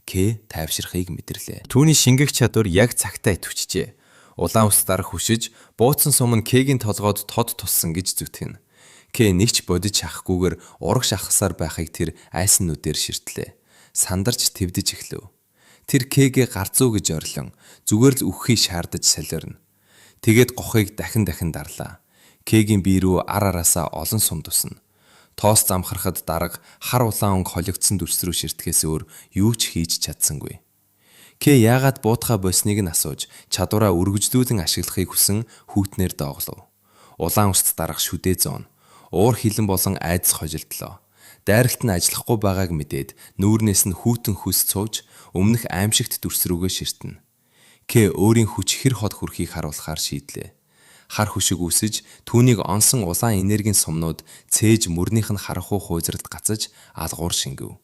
К тайвширхыг мэдэрлээ. Түүний шингэх чадвар яг цагтаа идэвхжээ. Улаан үс дарга хөшиж, бууцсан сум нь К-гийн толгойд тод туссан гэж зүтгэнэ. К нэг ч бодит шахахгүйгээр урагш алхасаар байхыг тэр айсан нүдээр ширтлээ. Сандарч твдэж эхлэв. Тэр К-гээ гарзуу гэж орилон зүгээр л үхэхийг шаардаж солиорно. Тэгээд гохыг дахин дахин дарлаа. К-гийн бие рүү ар араасаа олон сум тусна. Тоос замхархад дарга хар улаан өнгө холигдсон дүрс рүү ширтэхээс өөр юу ч хийж чадсангүй. К яагаад буутахаа больсныг нь асууж, чадвараа үргэлжлүүлэн ашиглахыг хүсэн хүйтнээр дооглов. Улаан үст дарга шүдээ зоон. Уур хилэн болон айдас хожилдлоо. Дайралт нь ажиллахгүй байгааг мэдээд нүүрнээс нь хүйтэн хөлс цувж өмнөх аймшигт дүрс рүүгээ ширтэнэ. К өөрийн хүч хэр хол хүрэхийг харуулахаар шийдлээ. Хар хөшиг үүсэж түүнийг онсон улаан энергийн сумнууд цээж мөрнийх нь харанхуй хуйзралд гацаж алгуур шингэв.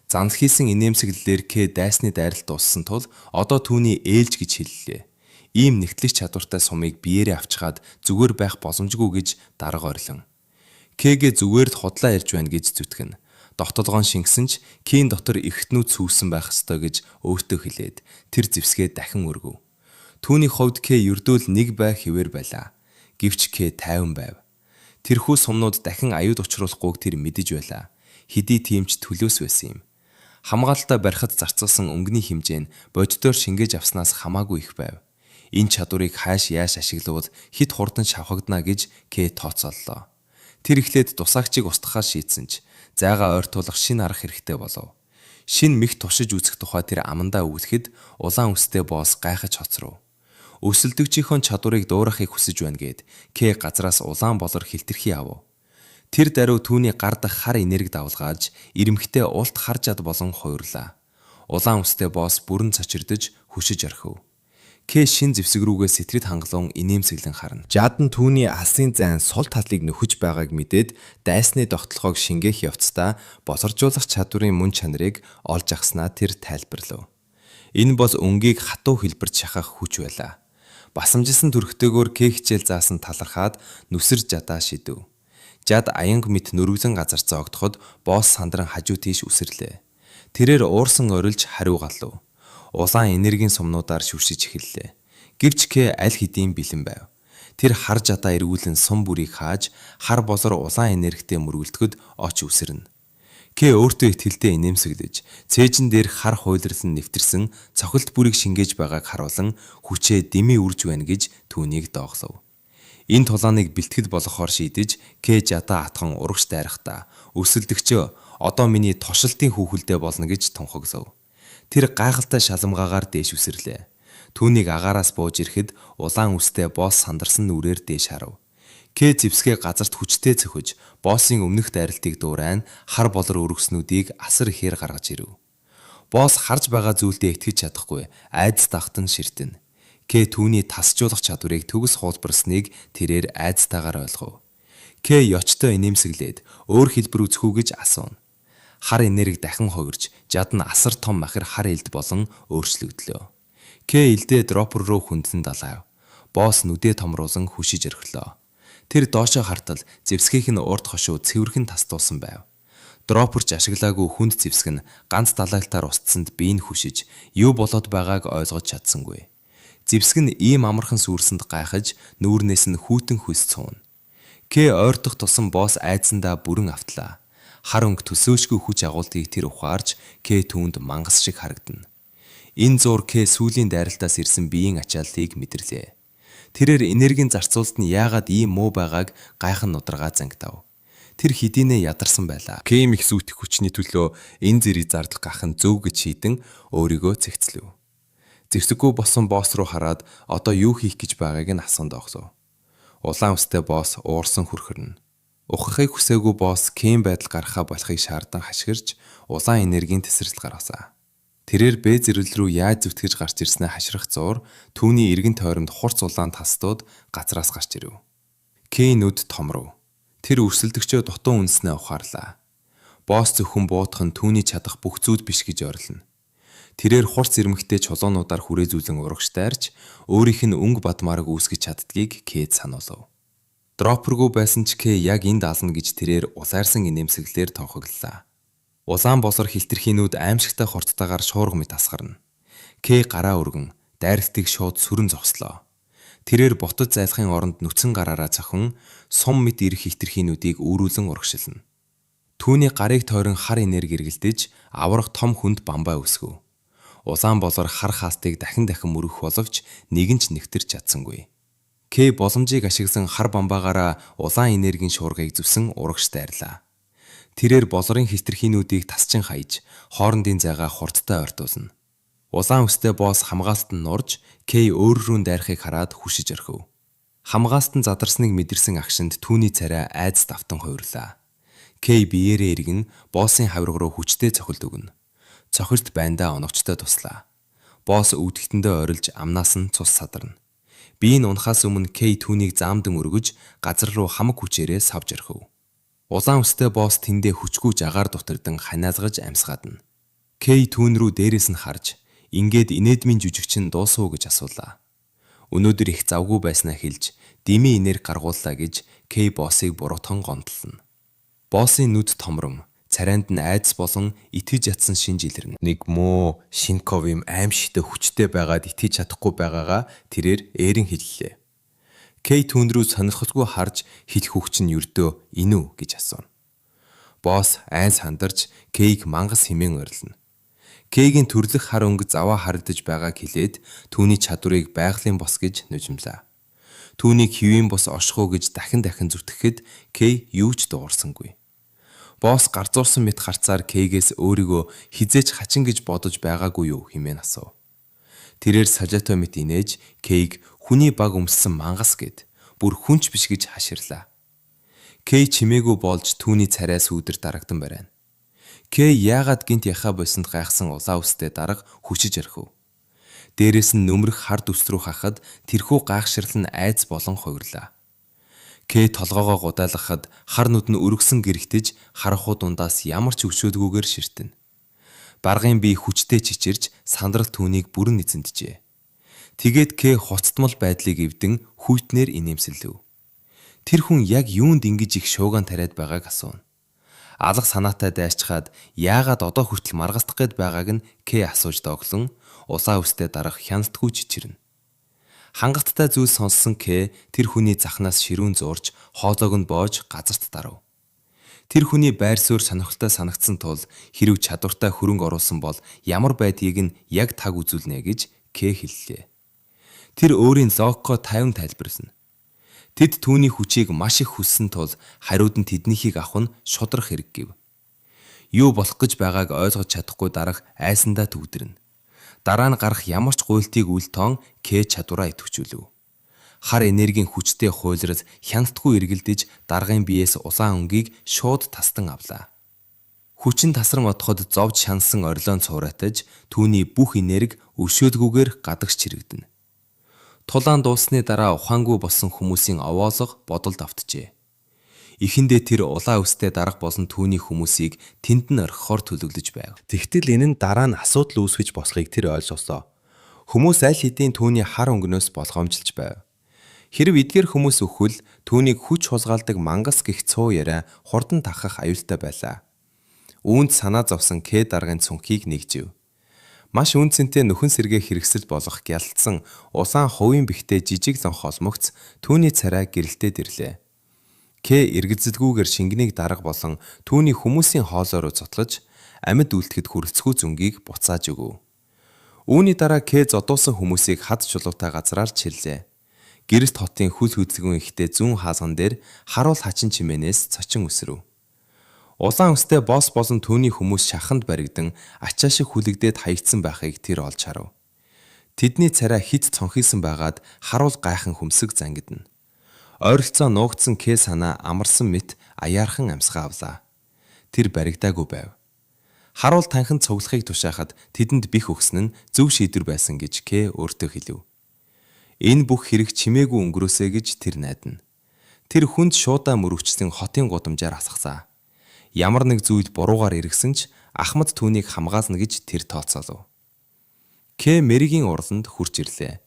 Занал хийсэн инээмсэглэлээр К дайсны дайралт дууссан тул одоо түүний ээлж гэж хэллээ. Ийм нэгтлэх чадвартай сумыг биеэрээ авчхаад зүгээр байх боломжгүй гэж дарга орилон. К-гээ зүгээр л худлаа ярьж байна гэж зүтгэнэ. Довтолгоон шингэсэн ч К-ийн дотор эргэтнүүд сүйсэн байх ёстой гэж өөртөө хэлээд тэр зэвсгээ дахин өргөв. Түүний хувьд К ердөө л нэг бай хэвээр байлаа. Гэвч К 50 байв. Тэрхүү сумнууд дахин аюул учруулахгүйг тэр мэдэж байлаа. Хэдий тийм ч төлөөс байсан юм. Хамгаалалтаа барихад зарцуулсан өнгөний хэмжээ нь бодитоор шингээж авснаас хамаагүй их байв. Энэ чадварыг хайш яаж ашиглавал хэт хурдан шавхагдана гэж К тооцооллоо. Тэр эхлээд дусаагчийг устгахаар шийдсэн ч зайгаа ойртуулах шинэ арга хэрэгтэй болов. Шинэ мэх туршиж үзэх тухай тэр амандаа өгүүлэхэд улаан үстэй босс гайхаж хоцров. Өрсөлдөгчийнхөө чадварыг дуурайхыг хүсэж байна гээд К газраас улаан болор хилтерхий авав. Тэр даруй түүний гар дахь хар энерги давлгааж ирэмхтэй улт хар жад болон хувирлаа. Улаан үстэй босс бүрэн цочирдож хөшиж орхив. К шинэ зэвсэг рүүгээ сэтрээд хангалуун инээмсэглэн харна. Жад нь түүний алсын зайн сул талыг нөхөж байгааг мэдээд дайсны довтолгоог шингээх явцдаа болоржуулах чадварын мөн чанарыг олж авснаа тэр тайлбарлав. Энэ бол өнгийг хатуу хэлбэрт шахах хүч байлаа. Басамжилсан төрхтэйгөөр К хичээл заасан талархаад нүсэр жадаа шидэв. Жад аянга мэт нүргэвлэн газар зоогдоход босс сандран хажуу тийш үсэрлээ. Тэрээр уурсан орилж хариу галав. Улаан энергийн сумнуудаар шүршиж эхэллээ. Гэвч К аль хэдийн бэлэн байв. Тэр хар жадаа эргүүлэн сум бүрийг хааж хар болор улаан энергитэй мөргөлдөхөд оч үсэрнэ. К өөртөө итгэлтэй инээмсэглэж, цээжин дээр хар хуйлрал нь нэвтэрсэн цохилт бүрийг шингээж байгааг харуулан хүчээ дэмий үрж байна гэж түүнийг дооглов. Энэ тулааныг бэлтгэл болгохоор шийдэж К жадаа атхан урагш дайрахдаа өрсөлдөгчөө одоо миний туршилтын хүүхэлдэй болно гэж тунхаглав. Тэр гайхалтай шаламгаагаар дээш үсэрлээ. Түүнийг агаараас бууж ирэхэд улаан үстэй босс сандарсан нүрээр дээш харав. К зэвсгээ газарт хүчтэй цохиж, боссын өмнөх дайралтыг дуурайн хар болор өргөснүүдийг асар ихээр гаргаж ирэв. Босс харж байгаа зүйлдээ итгэж чадахгүй, айдас давтан ширтэнэ. К түүний тасжуулах чадварыг төгс хуулбарсныг тэрээр айдастайгаар ойлгов. К ёчтой инээмсэглээд өөр хэлбэр үзэх үү гэж асууна. Хар энерги дахин хувирч, жад нь асар том махир хар элд болон өөрчлөгдлөө. К элдээ дроппер руу хөндлөн далайв. Босс нүдээ томруулан хүшиж орхилоо. Тэр доошоо хартал зэвсгийнх нь урд хошуу цэвэрхэн тастуулсан байв. Дропперч ашиглаагүй хүнд зэвсэг нь ганц далайлтаар устсанд бие нь хүшиж, юу болоод байгааг ойлгож чадсангүй. Зэвсэг нь ийм амархан сүйрсэнд гайхаж, нүүрнээс нь хүйтэн хөлс цууна. К ойртох тусам босс айдсандаа бүрэн автлаа. Хар өнгө төлсөөшгүй хүч агуултыг тэр ухаарч, К түүнд мангас шиг харагдана. Энэ зуур К сүүлийн дайралтаас ирсэн биеийн ачааллыг мэдэрлээ. Тэрээр энергийн зарцуулалт нь яагаад ийм муу байгааг гайхан нударгаа зангидав. Тэр хэдийнээ ядарсан байлаа. Кэм их сүйтгэх хүчний төлөө энэ зэрэг зардал гарах нь зөв гэж шийдэн өөрийгөө цэгцлэв. Зэвсэггүй болсон босс руу хараад одоо юу хийх гэж байгааг нь асуунд огсов. Улаан үстэй босс уурсан хүрхэрнэ. Ухахыг хүсээгүй босс Кэм байдал гаргахаа болохыг шаардан хашгирч улаан энергийн тесрэл гаргасан. Тэрээр Б зэрэл рүү яаж зүтгэж гарч ирснээ хашрах зуур түүний эргэн тойронд хурц улаан тастууд газраас гарч ирэв. Кэй нүд томров. Тэр өрсөлдөгчөө дутуу үнснээ ухаарлаа. Босс зөвхөн буутах нь түүний чадах бүх зүйл биш гэж ойрлоно. Тэрээр хурц ирмэгтэй чулуунуудаар хүрээ зүүлэн урагш дайрч өөрийнх нь өнгө бадмаараг үүсгэж чаддгийг Кэд сануулав. Дроппергүй байсан ч Кэ яг энд ална гэж тэрээр улайрсан инээмсэглэлээр тунхаглалаа. Улаан болор хилтерхийнүүд аимшигтай хурдтайгаар шуурга мэт асгарна. К гараа өргөн дайралтыг шууд сүрэн зогслоо. Тэрээр ботод зайлахын оронд нүцэн гараараа цохин сум мэт ирэх хилтерхийнүүдийг үүрүүлэн урагшилна. Түүний гарыг тойрон хар энерги эргэлдэж аврах том хүнд бамбай өсгөв. Улаан болор хар хаастыг дахин дахин мөрөх боловч нэгэн ч нэвтэрч чадсангүй. К боломжийг ашигласан хар бамбаагаараа улаан энергийн шуургыг зүсэн урагш дайрлаа. Тэрээр болорын хилтерхийнүүдийг тасчин хаяж, хоорондын зайгаа хурдтай ойртуулна. Улаан үстэй босс хамгаалалт нь нурж, Кей өөр рүү дайрахыг хараад хүшиж орхив. Хамгаалалт нь задарсныг мэдэрсэн агшинд түүний царай айдас давтан хувирлаа. Кей биеэрээ эргэн боссын хавирга руу хүчтэй цохилт өгнө. Цохилт байндаа оновчтой туслаа. Босс өвдөгтөндөө орилж амнаас нь цус садарна. Бие нь унахаас өмнө Кей түүнийг заамдан өргөж газар руу хамаг хүчээрээ савж орхив. Улаан үстэй босс тэндээ хүчгүй жагаар дутардан ханиалгаж амьсгаадна. Кей түүн рүү дээрээс нь харж ингээд инээдмийн жүжигчин дуусав уу гэж асуулаа. Өнөөдөр их завгүй байснаа хэлж дими энерги гаргууллаа гэж Кей боссыг буруутхан гомдлоно. Боссын нүд томрон царайнд нь айдас болон итгэж ятсан шинж илэрнэ. Нэг муу Шинков юм аимшигтай хүчтэй байгаад итгэж чадахгүй байгаагаа тэрээр ээрэн хэллээ. Кей түүн рүү сонирхолгүй харж хэлэх үг чинь ердөө энэ үү гэж асууна. Босс айн сандарч Кейг мангас хэмээн ойрлоно. Кейгийн төрлөх хар өнгө заваа харагдаж байгааг хэлээд түүний чадварыг байгалийн бос гэж нужимлаа. Түүнийг хэвийн бос орших уу гэж дахин дахин зүтгэхэд Кей юу ч дуугарсангүй. Босс гарзуурсан мэт харцаар Кейгээс өөрийгөө хэзээ ч хачин гэж бодож байгаагүй юу хэмээн асуув. Тэрээр сажаатай мэт инээж Кейг хүний баг өмссөн мангас гээд бүр хүн ч биш гэж хаширлаа. Кей чимээгүй болж түүний царай сүүдэр дарагдан барайна. Кей яагаад гэнэт яхаа больсонд гайхсан улаан үстэй дарга хүшиж орхив. Дээрээс нь нөмрөх хар дүс рүү хахад тэрхүү гайхшрал нь айдас болон хувирлаа. Кей толгоогоо гудаалгахад хар нүд нь өргөсөн гэрэгтэж харанхуй дундаас ямар ч өшөөлгүйгээр ширтэнэ. Баргын бие хүчтэй чичирч сандрал түүнийг бүрэн эзэнджээ. Тэгээд К хуцтмал байдлыг эвдэн хүйтнээр инээмсэглэв. Тэр хүн яг юунд ингэж их шуугиан тариад байгааг асууна. Алга санаатай дайсчхаад яагаад одоо хүртэл маргастах гээд байгааг нь К асууж дооглон улаан үстэй дарга хяналтгүй чичирнэ. Хангалттай зүйл сонссон К тэр хүний захнаас ширүүн зуурч хоолойг нь боож газарт дарав. Тэр хүний байр суурь сонирхолтой санагдсан тул хэрв чадвартай хөрөнгө оруулсан бол ямар байдгийг нь яг таг үзүүлнэ гэж К хэллээ. Тэр өөрийн логикоо 50 тайлбарлана. Тэд түүний хүчийг маш их хүссэн тул хариуд нь тэднийхийг авах нь шударга хэрэг гэв. Юу болох гэж байгааг ойлгож чадахгүй дарга айсандаа түгдэрнэ. Дараа нь гарах ямар ч гуйлтыг үл тоон К чадвараа идэвхжүүлэв. Хар энергийн хүчтэй хуйлрал хяналтгүй эргэлдэж даргын биеэс улаан өнгийг шууд тастан авлаа. Хүчин тасран одоход зовж шансан орилоо нь цуураатаж түүний бүх энерги өршөөлгүйгээр гадагш чирэгдэнэ. Тулаан дууссаны дараа ухаангүй болсон хүмүүсийн овоолго бодолд автжээ. Эхэндээ тэр улаан үстэй дарга болон түүний хүмүүсийг тэнд нь орхихоор төлөвлөж байв. Тэгтэл энэ нь дараа нь асуудал үүсгэж босхийг тэр ойлголоо. Хүмүүс аль хэдийн түүний хар өнгөнөөс болгоомжилж байв. Хэрэв эдгээр хүмүүс үхвэл түүнийг хүч хулгайлдаг мангас гэх цуу яриа хурдан тархах аюултай байлаа. Үүнд санаа зовсон К даргын цүнхийг нэгжив. Маш үнэ цэнтэй нөхөн сэргээх хэрэгсэл болох гялалзсан улаан хувийн бэхтэй жижиг лонх холмогц түүний царай гэрэлтээд ирлээ. К эргэлзэлгүйгээр шингэнийг дарга болон түүний хүмүүсийн хоолой руу цутгаж амьд үлдэхэд хүрэлцэхүйц өнгийг буцааж өгөв. Үүний дараа К зодуусан хүмүүсийг хад чулуутай газраар чирлээ. Гэрэлт хотын хөл хөдөлгөөн ихтэй зүүн хаалган дээр харуул хачин чимээнээс цочин үсрэв. Улаан үстэй босс болон түүний хүмүүс шаханд баригдан ачаа шиг хүлэгдээд хаягдсан байхыг тэр олж харав. Тэдний царай хэт цонхийсан байгаад харуул гайхан хөмсөг зангидна. Ойролцоо нуугдсан К санаа амарсан мэт аяархан амьсгаа авлаа. Тэр баригдаагүй байв. Харуул танхимд цуглахыг тушаахад тэдэнд бэх өгсөн нь зөв шийдвэр байсан гэж К өөртөө хэлэв. Энэ бүх хэрэг чимээгүй өнгөрөөсэй гэж тэр найдана. Тэр хүнд шуудаа мөрөвчлэн хотын гудамжаар асгасаа. Ямар нэг зүйл буруугаар эргэсэн ч Ахмад түүнийг хамгаална гэж тэр тооцоолов. К Мэригийн урланд хүрч ирлээ.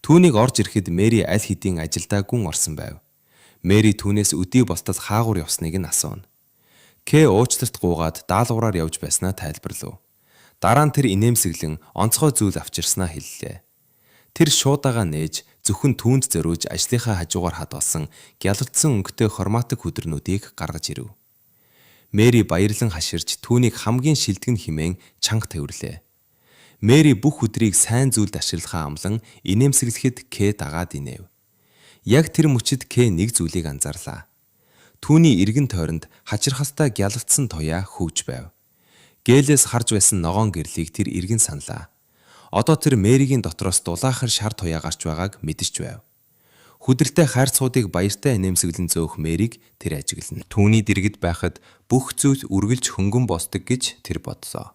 Түүнийг орж ирэхэд Мэри аль хэдийн ажилдаа гүн орсон байв. Мэри түүнээс өдий болтол хаагур явсныг нь асууна. К уучлалт гуйгаад даалгавраар явж байснаа тайлбарлав. Дараа нь тэр инээмсэглэн онцгой зүйл авчирснаа хэллээ. Тэр шуудагаа нээж зөвхөн түүнд зориулж ажлынхаа хажуугаар хадгалсан гялалзсан өнгөтэй хроматик хүдэрнүүдийг гаргаж ирэв. Мэри баярлан хаширч түүнийг хамгийн шилдэг нь хэмээн чанга тэвэрлээ. Мэри бүх хүдрийг сайн зүйлд ашиглахаа амлан инээмсэглэхэд К дагаад инээв. Яг тэр мөчид К нэг зүйлийг анзаарлаа. Түүний эргэн тойронд хачирхалтай гялалзсан туяа хөвж байв. Гэлээс харж байсан ногоон гэрлийг тэр эргэн саналаа. Одоо тэр Мэригийн дотроос дулаахар шар туяа гарч байгааг мэдэж байв. Хүдэртэй хайрцагуудыг баяртай инээмсэглэн зөөх Мэрийг тэр ажиглана. Түүний дэргэд байхад бүх зүйл үргэлж хөнгөн босдог гэж тэр бодлоо.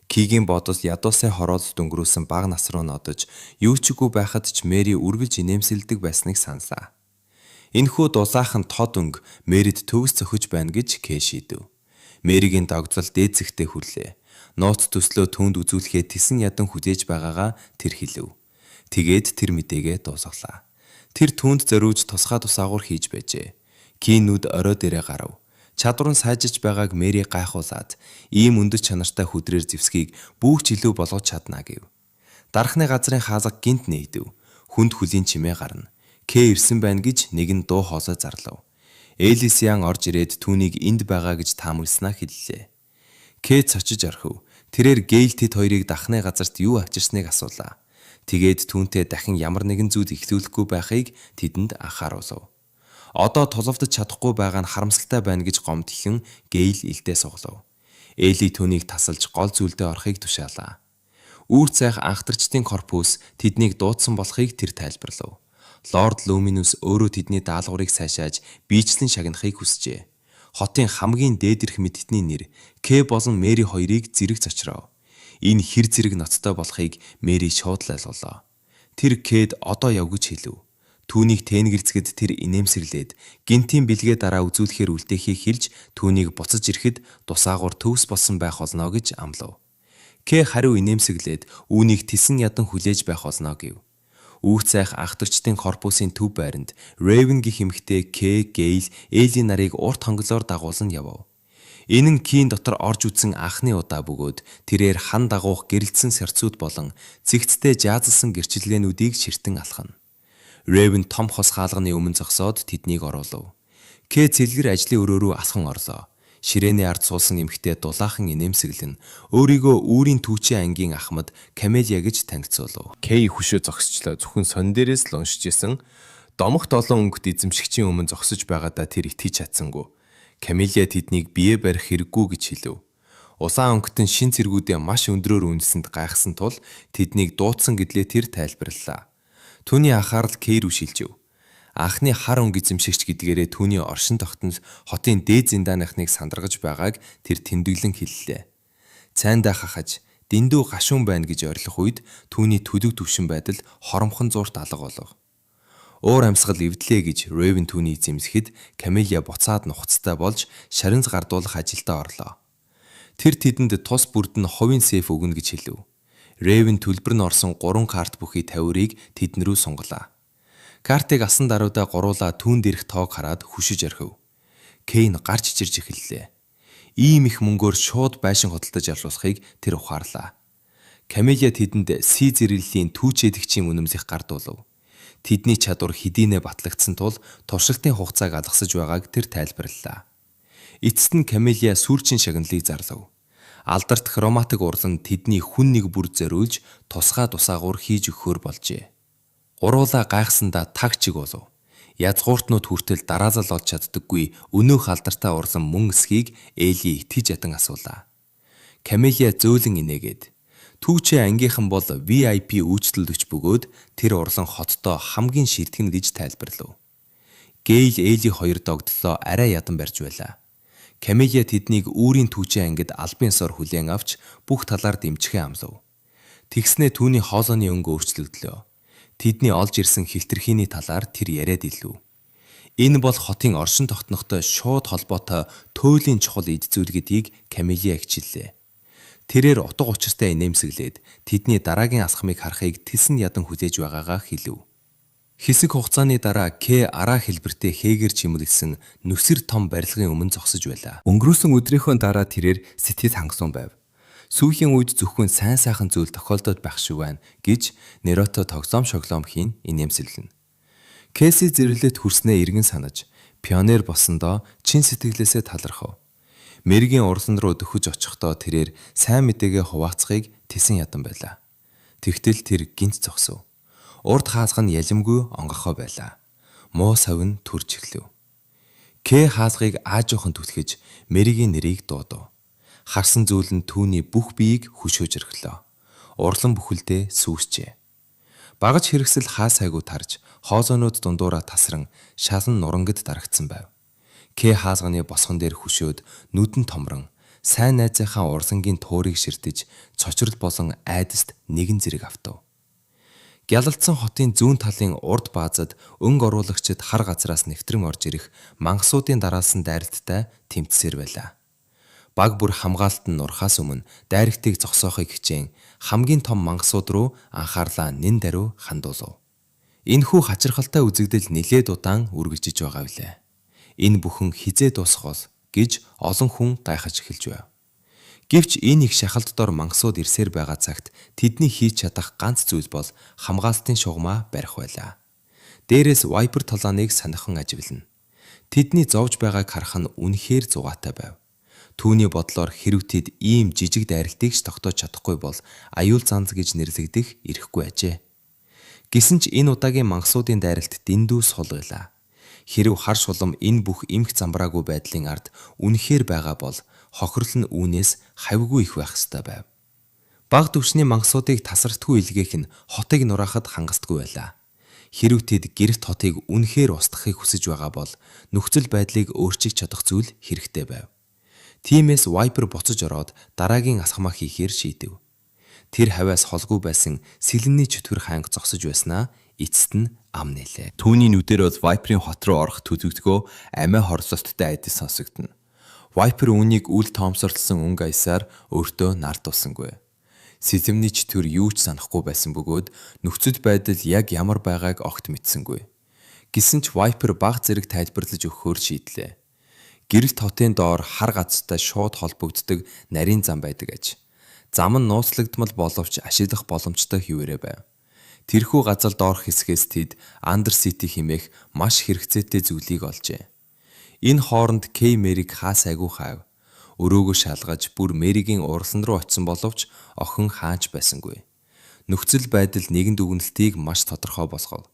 Кигийн бодол ядуусай хороололд өнгөрүүлсэн бага нас руу нодож, юу ч үгүй байхад ч Мэри үргэлж инээмсэглэдэг байсныг саналаа. Энэхүү дулаахан тод өнгө Мэрид төгс зохиж байна гэж Кэ шийдэв. Мэригийн догдол дээд зэгтээ хүрлээ. Нууц төслөө түүнд үзүүлэхээ тэсэн ядан хүзээж байгаагаа тэр хэлэв. Тэгээд тэр мэдээгээ дуусгалаа. Тэр түүнд зориулж тусгай тусаагуур хийж байжээ. Кийн нүд орой дээрээ гарав. Чадвар нь сайжирч байгааг Мэри гайхуулаад ийм өндөр чанартай хүдрээр зэвсгийг бүүч илүү болгож чадна гэв. Дархны газрын хаалга гэнэт нээгдэв. Хүнд хөлийн чимээ гарна. Кэ ирсэн байна гэж нэг нь дуу хоолой зарлав. Элис Ян орж ирээд түүнийг энд байгаа гэж таамагласнаа хэллээ. Кэ цочиж орхив. Тэрээр Гейл тэд хоёрыг дахны газарт юу авчирсныг асуулаа. Тэгээд түүнтэй дахин ямар нэгэн зүйл эхлүүлэхгүй байхыг тэдэнд анхааруулав. Одоо тулавдаж чадахгүй байгаа нь харамсалтай байна гэж гомдлон Гейл элдээ сугалав. Эли түүнийг тасалж гол зүйлдээ орохыг тушаалаа. Үүр цайх анхдарчдын корпус тэднийг дуудсан болохыг тэр тайлбарлав. Лорд Луминус өөрөө тэдний даалгаврыг сайшааж биечлэн шагнахыг хүсжээ. Хотын хамгийн дээд эрх мэдэлтний нэр К болон Мэри хоёрыг зэрэг цочров. Энэ хэр зэрэг ноцтой болохыг Мэри шууд л ойлголоо. Тэр Кэд одоо яв гэж хэлэв. Түүнийг тэнгэрлэцгэд тэр инээмсэглээд гэнэтийн бэлгээ дараа үзүүлэхээр үлдээхийг хэлж түүнийг буцаж ирэхэд дусаагуур төгс болсон байх болно гэж амлав. К хариу инээмсэглээд үүнийг тэсэн ядан хүлээж байх болно гэв. Үүр цайх анхдарчдын корпусын төв байранд Raven гэх эмэгтэй К, Гейл, Эли нарыг урт хонголоор дагуулан явав. Энэ нь Кийн дотор орж үзсэн анхны удаа бөгөөд тэрээр хан дагуух гэрэлтсэн сарцууд болон цэгцтэй жаазалсан гэрчилгээнүүдийг ширтэн алхана. Raven том хос хаалганы өмнө зогсоод тэднийг оруулав. К цэлгэр ажлын өрөө рүү алхан орлоо. Ширээний ард суусан эмэгтэй дулаахан инээмсэглэн өөрийгөө үүрийн түүчийн ангийн ахмад Камелия гэж танилцуулав. Кэй хөшөө зогсчлоо. Зөвхөн сонин дээрээс л уншиж исэн. Домогт олон өнгөт эзэмшигчийн өмнө зогсож байгаадаа тэр итгэж чадсангүй. Камелия тэднийг бие барих хэрэггүй гэж хэлэв. Улаан өнгөт нь шинэ цэргүүдээ маш өндрөөр үнэлсэнд гайхсан тул тэднийг дуудсан гэдлээ тэр тайлбарлалаа. Түүний анхаарал Кей рүү шилжив. Анхны хар өнгө эзэмшигч гэдгээрээ түүний оршин тогтнол хотын дээд зинданыхныг сандаргаж байгааг тэр тэмдэглэн хэллээ. Цайндаа хахаж, дэндүү гашуун байна гэж орилох үед түүний төдөг түвшин байдал хоромхон зуурт алга болов. Уур амьсгал эвдлээ гэж Raven түүнийг зэмсэхэд Камелия буцаад нухацтай болж шаринз гардуулах ажилдаа орлоо. Тэр тэдэнд тус бүрд нь хувийн сейф өгнө гэж хэлэв. Raven төлбөр нь орсон 3 карт бүхий тавиурыг тэдэн рүү сунгалаа. Картыг алсан даруйдаа гуруулаа түүнд ирэх тоог хараад хөшиж орхив. Кейн гарч ичирж эхэллээ. Ийм их мөнгөөр шууд байшин худалдаж авч болохыг тэр ухаарлаа. Камелия тэдэнд Си зэрэглэлийн түүчэдэгчийн үнэмлэх гардуулав. Тэдний чадвар хэдийнэ батлагдсан тул туршилтын хугацааг алгасаж байгааг тэр тайлбарлалаа. Эцэст нь Камелия сүүлчийн шагналыг зарлав. Алдарт хроматик урлан тэдний хүн нэг бүр зориулж тусгай тусаагуур хийж өгөхөөр болжээ. Гуруулаа гайхсандаа таг чиг болов. Язгууртнууд хүртэл дараалал олж чаддаггүй өнөөх алдартай урлан мөн эсхийг Эли итгэж ядан асуулаа. Камелия зөөлөн инээгээд Түүчээ ангийнхан бол VIP үйлчлүүлэгч бөгөөд тэр урлан хотдоо хамгийн ширтгэн гэж тайлбарлав. Гейл Эли хоёр догдлоо арай ядан барьж байлаа. Камелия тэднийг үүрийн түүчээ ангид албан ёсоор хүлээн авч бүх талаар дэмжихэн амлав. Тэгснээ түүний хоолойны өнгө өөрчлөгдлөө. Тэдний олж ирсэн хилтерхийний талаар тэр яриад илүү. Энэ бол хотын оршин тогтнохтой шууд холбоотой туйлын чухал эд зүйл гэдгийг Камелия эгчиллээ. Тэрээр утга учиртай инээмсэглээд тэдний дараагийн алхмыг харахыг тэсэн ядан хүлээж байгаагаа хэлэв. Хэсэг хугацааны дараа К араа хэлбэртэй хээгээр чимэглэсэн нүсэр том барилгын өмнө зогсож байлаа. Өнгөрөөсөн өдрийнхөө дараа тэрээр сэтгэл хангасан байв. Сүүлийн үед зөвхөн сайн сайхан зүйл тохиолдоод байх шиг байна гэж Нерото тоглоом шоглоом хийн инээмсэглэнэ. Кэси зэрэглэлд хүрснээ эргэн санаж пионер болсондоо чин сэтгэлээсээ талархав. Мэргийн урлан руу дөхөж очихдоо тэрээр сайн мэдээгээ хуваалцахыг тэсэн ядан байлаа. Тэгтэл тэр гинт зогсов. Урд хаалга нь ялимгүй онгохоо байлаа. Муу савн төрж эхлэв. К хаалгыг аажуухан түлхэж Мэригийн нэрийг дуудав. Харсан зүйл нь түүний бүх биеийг хөшөөж орхилоо. Урлан бүхэлдээ сүүсчээ. Багаж хэрэгсэл хаа сайгүй тарж, хоолойнууд дундуураа тасран шалан нурангад дарагдсан байв. К хаалганы босгон дээр хөшөөд нүдэн томрон сайн найзынхаа урлангийн туурыг ширтэж цочрол болон айдаст нэгэн зэрэг автав. Гялалдсан хотын зүүн талын урд баазад өнгө оруулагчид хар газраас нэвтрэн орж ирэх мангасуудын дараалсан дайралттай тэмцсээр байлаа. Баг бүр хамгаалалт нь нурхаас өмнө дайрагтыг зогсоохыг хичээн хамгийн том мангасууд руу анхаарлаа нэн даруй хандуулав. Энэхүү хачирхалтай үзэгдэл нэлээд удаан үргэлжиж байгаа билээ. Энэ бүхэн хэзээ дуусах бол гэж олон хүн гайхаж эхэлж байв. Гэвч энэ их шахалт дор мангасууд ирсээр байгаа цагт тэдний хийж чадах ганц зүйл бол хамгаалалтын шугамаа барих байлаа. Дээрээс Viper толооныг сонирхон ажиглана. Тэдний зовж байгааг харах нь үнэхээр зугаатай байв. Түүний бодлоор хэрэв тэд ийм жижиг дайралтыг ч тогтоож чадахгүй бол аюул занз гэж нэрлэгдэх эрхгүй ажээ. Гэсэн ч энэ удаагийн мангасуудын дайралт дэндүү сул байлаа. Хэрэв хар шулам энэ бүх эмх замбраагүй байдлын ард үнэхээр байгаа бол хохирол нь үүнээс хавьгүй их байх ёстой байв. Бага түвшний мангасуудыг тасралтгүй илгээх нь хотыг нураахад хангалтгүй байлаа. Хэрэв тэд гэрэлт хотыг үнэхээр устгахыг хүсэж байгаа бол нөхцөл байдлыг өөрчилж чадах зүйл хэрэгтэй байв. Тиймээс Viper буцаж ороод дараагийн асхамаа хийхээр шийдэв. Тэр хавиас холгүй байсан сэлэнний чөтгөр хаанг зогсож байснаа эцэст нь ам нээлээ. Түүний нүдээр бол Viper-ийн хот руу орох төдөгдгөө амиа хорлолттой айдас сонсогдоно. Viper үүнийг үл тоомсорлсон өнгө аясаар өөртөө нардуулсангүй. Сэлэмний чөтгөр юу ч санахгүй байсан бөгөөд нөхцөл байдал яг ямар байгааг огт мэдсэнгүй. Гэсэн ч Viper бага зэрэг тайлбарлаж өгөхөөр шийдлээ. Гэрэлт хотын доор хар газартай шууд холбогддог нарийн зам байдаг аж. Зам нь нууцлагдмал боловч ашиглах боломжтой хэвээрээ байв. Тэрхүү газар доорх хэсгээс тэд Undercity хэмээх маш хэрэгцээтэй зүйлийг олжээ. Энэ хооронд Кей Мэриг хаа сайгүй хайв. Өрөөгөө шалгаж бүр Мэригийн урлан руу очисон боловч охин хаач байсангүй. Нөхцөл байдал нэгэн дүгнэлтийг маш тодорхой болгов.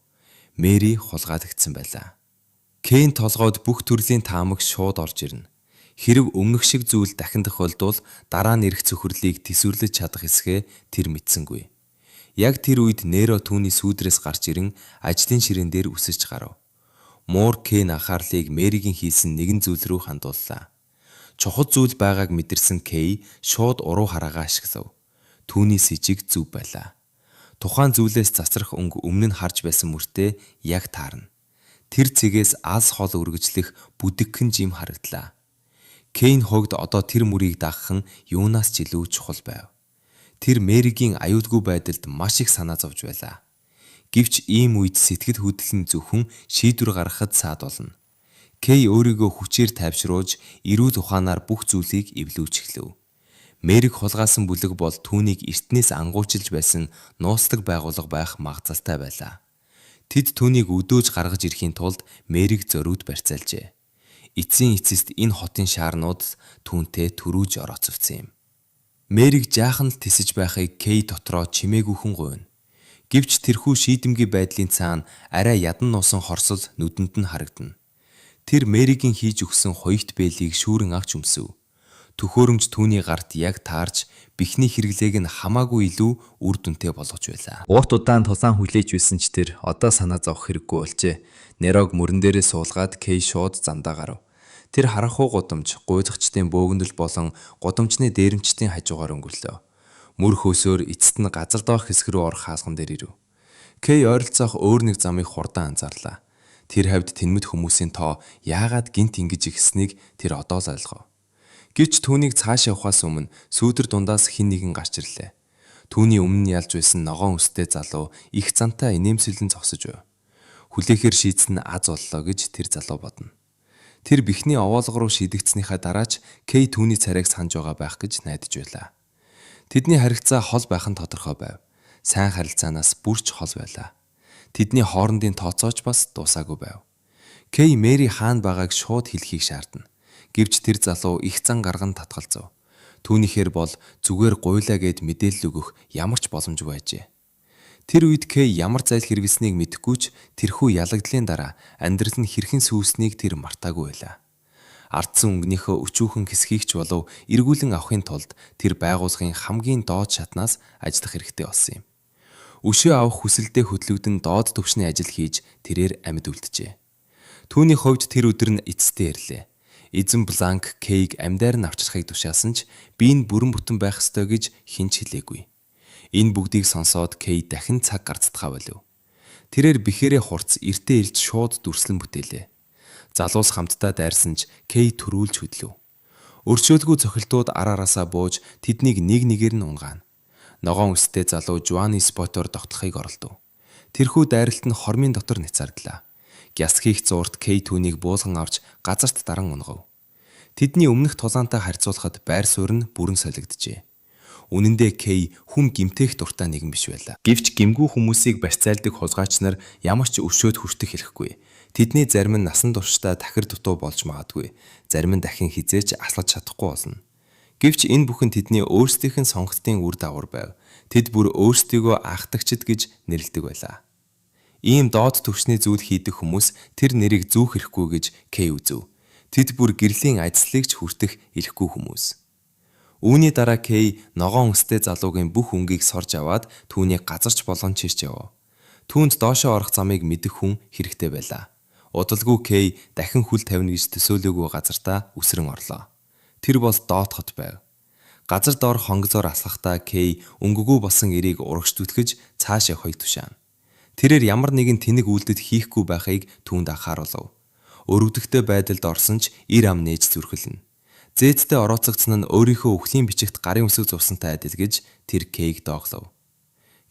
Мэри хулгайлагдсан байлаа. Кейн толгойд бүх төрлийн таамаг шууд орж ирнэ. Хэрэв өмнөх шиг зүйл дахин тохиолдвол дараа нь ирэх цөхрлийг төсвөрлөж чадах эсэхээ тэр мэдсэнгүй. Яг тэр үед Неро түүний сүүдрээс гарч ирэн ажлын ширээн дээр үсэрч гарав. Муур Кэйн анхаарлыг Мэригийн хийсэн нэгэн зүйл рүү хандууллаа. Чухал зүйл байгааг мэдэрсэн Кэй шууд уруу хараагаа ашиглав. Түүний сэжиг зөв байлаа. Тухайн зүйлээс цацрах өнгө өмнө нь харж байсан мөртөө яг таарна. Тэр цэгээс алс хол үргэлжлэх бүдэгхэн жим харагдлаа. Кейн хувьд одоо тэр мөрийг дагах нь юунаас ч илүү чухал байв. Тэр Мэригийн аюулгүй байдалд маш их санаа зовж байлаа. Гэвч ийм үед сэтгэл хөдлөл нь зөвхөн шийдвэр гаргахад саад болно. Кей өөрийгөө хүчээр тайвшруулж, эрүүл ухаанаар бүх зүйлийг эвлүүлж эхлэв. Мэриг хулгайлсан бүлэг бол түүнийг эртнээс ангуучилж байсан нууцлаг байгууллага байх магадлалтай байлаа. Тэд түүнийг өдөөж гаргаж ирэхийн тулд Мэриг зориуд барьцаалжээ. Эцсийн эцэст энэ хотын шаарнууд түүнтэй түрүүж орооцолсон юм. Мэриг жаахан л тэсэж байхыг Кей дотроо чимээгүйхэн гуйна. Гэвч тэрхүү шийдэмгий байдлын цаана арай ядан нуусан хорсол нүдэнд нь харагдана. Тэр Мэригийн хийж өгсөн хуягт бээлийг шүүрэн авч өмсөв. Төхөөрөмж түүний гарт яг таарч бэхний хэрэглээг нь хамаагүй илүү үр дүнтэй болгож байлаа. Урт удаан тулаан хүлээж байсан ч тэр одоо санаа зовох хэрэггүй болжээ. Нерог мөрөн дээрээ суулгаад Кей шууд замдаа гарав. Тэр харанхуй гудамж, гуйлагчдын бөөгнөл болон гудамжны дээрэмчдийн хажуугаар өнгөрлөө. Мөр хөөсөөр эцэст нь газар доох хэсэг рүү орох хаалган дээр ирэв. Кей ойролцоох өөр нэг замыг хурдан анзаарлаа. Тэр хавьд тэнмэт хүмүүсийн тоо яагаад гэнэт ингэж ихсэнийг тэр одоо л ойлгов. Гэвч түүнийг цааш явахаас өмнө сүүдэр дундаас хэн нэгэн гарч ирлээ. Түүний өмнө нь ялж байсан ногоон үстэй залуу их зантай инээмсэглэн зогсож байв. Хүлээхээр шийдсэн нь аз боллоо гэж тэр залуу бодно. Тэр бэхний овоолго руу шидэгдсэнийхээ дараа ч Кей түүний царайг санаж байгаа байх гэж найдаж байлаа. Тэдний харилцаа хол байх нь тодорхой байв. Сайн харилцаанаас бүр ч хол байлаа. Тэдний хоорондын тооцоо ч бас дуусаагүй байв. Кей Мэри хаана байгааг шууд хэлэхийг шаардна. Гэвч тэр залуу их зан гарган татгалзав. Түүнийхээр бол зүгээр гуйлаа гээд мэдээлэл өгөх ямар ч боломжгүй байжээ. Тэр үед Кей ямар зайл хэрэглэснийг мэдэхгүй ч тэрхүү ялагдлын дараа амьдрал нь хэрхэн сүйснийг тэр мартаагүй байлаа. Ардсан өнгөнийхөө өчүүхэн хэсгийг ч болов эргүүлэн авахын тулд тэр байгууллагын хамгийн доод шатнаас ажиллах хэрэгтэй болсон юм. Өшөө авах хүсэлдээ хөдлөгдөн доод түвшний ажил хийж тэрээр амьд үлджээ. Түүний хувьд тэр өдөр нь эцэстээ ирлээ. Эзэн Бланк Кейг амьдаар нь авчрахыг тушаасан ч би нь бүрэн бүтэн байх ёстой гэж хэн ч хэлээгүй. Энэ бүгдийг сонсоод Кей дахин цаг гарцдахаа болив. Тэрээр бэхээрээ хурц эртээ элж шууд дүрслэн бүтээлээ. Залуус хамтдаа дайрсан ч Кей түрүүлж хөдлөв. Өршөөлгүй цохилтууд ар араасаа бууж тэднийг нэг нэгээр нь унгаана. Ногоон үстэй залуу Жуаны спотоор тогтлохыг оролдов. Тэрхүү дайралт нь хормын дотор няцаардлаа. Гяс хийх зуурт Кей түүнийг буулган авч газарт даран унгав. Тэдний өмнөх тулаантай харьцуулахад байр суурь нь бүрэн солигджээ. Үнэн дээр Кей хүн гэмтээх дуртай нэгэн биш байлаа. Гэвч гэмгүй хүмүүсийг барьцаалдаг хулгайч нар ямар ч өшөөд хүртэх хэрэггүй. Тэдний зарим нь насан туршдаа тахир дутуу болж магадгүй. Зарим нь дахин хэзээ ч алхаж чадахгүй болно. Гэвч энэ бүхэн тэдний өөрсдийнх нь сонголтын үр дагавар байв. Тэд бүр өөрсдийгөө анхдагчид гэж нэрлэдэг байлаа. Ийм доод түвшний зүйл хийдэг хүмүүс тэр нэрийг зүүх хэрэггүй гэж Кей үзэв. Тэд бүр гэрлийн адислыг ч хүртэх эрхгүй хүмүүс. Үүний дараа Кей ногоон үстэй залуугийн бүх өнгийг сорж аваад түүнийг газарч болгон чирч явав. Түүнд доошоо орох замыг мэдэх хүн хэрэгтэй байлаа. Удалгүй Кей дахин хөл тавина гэж төсөөлөөгүй газартаа үсрэн орлоо. Тэр бол доод хот байв. Газар доор хонголзоор алхахдаа Кей өнгөгөө болсон эрийг урагш зүтгэж цааш явахыг тушаана. Тэрээр ямар нэгэн тэнэг үйлдэл хийхгүй байхыг түүнд анхааруулав. Өрөвдөгтэй байдалд орсон ч эр ам нээж зүрхэлнэ. Зээцтэй орооцогдсон нь өөрийнхөө үхлийн бичигт гарын үсэг зурсантай адил гэж тэр Кейг дооглов.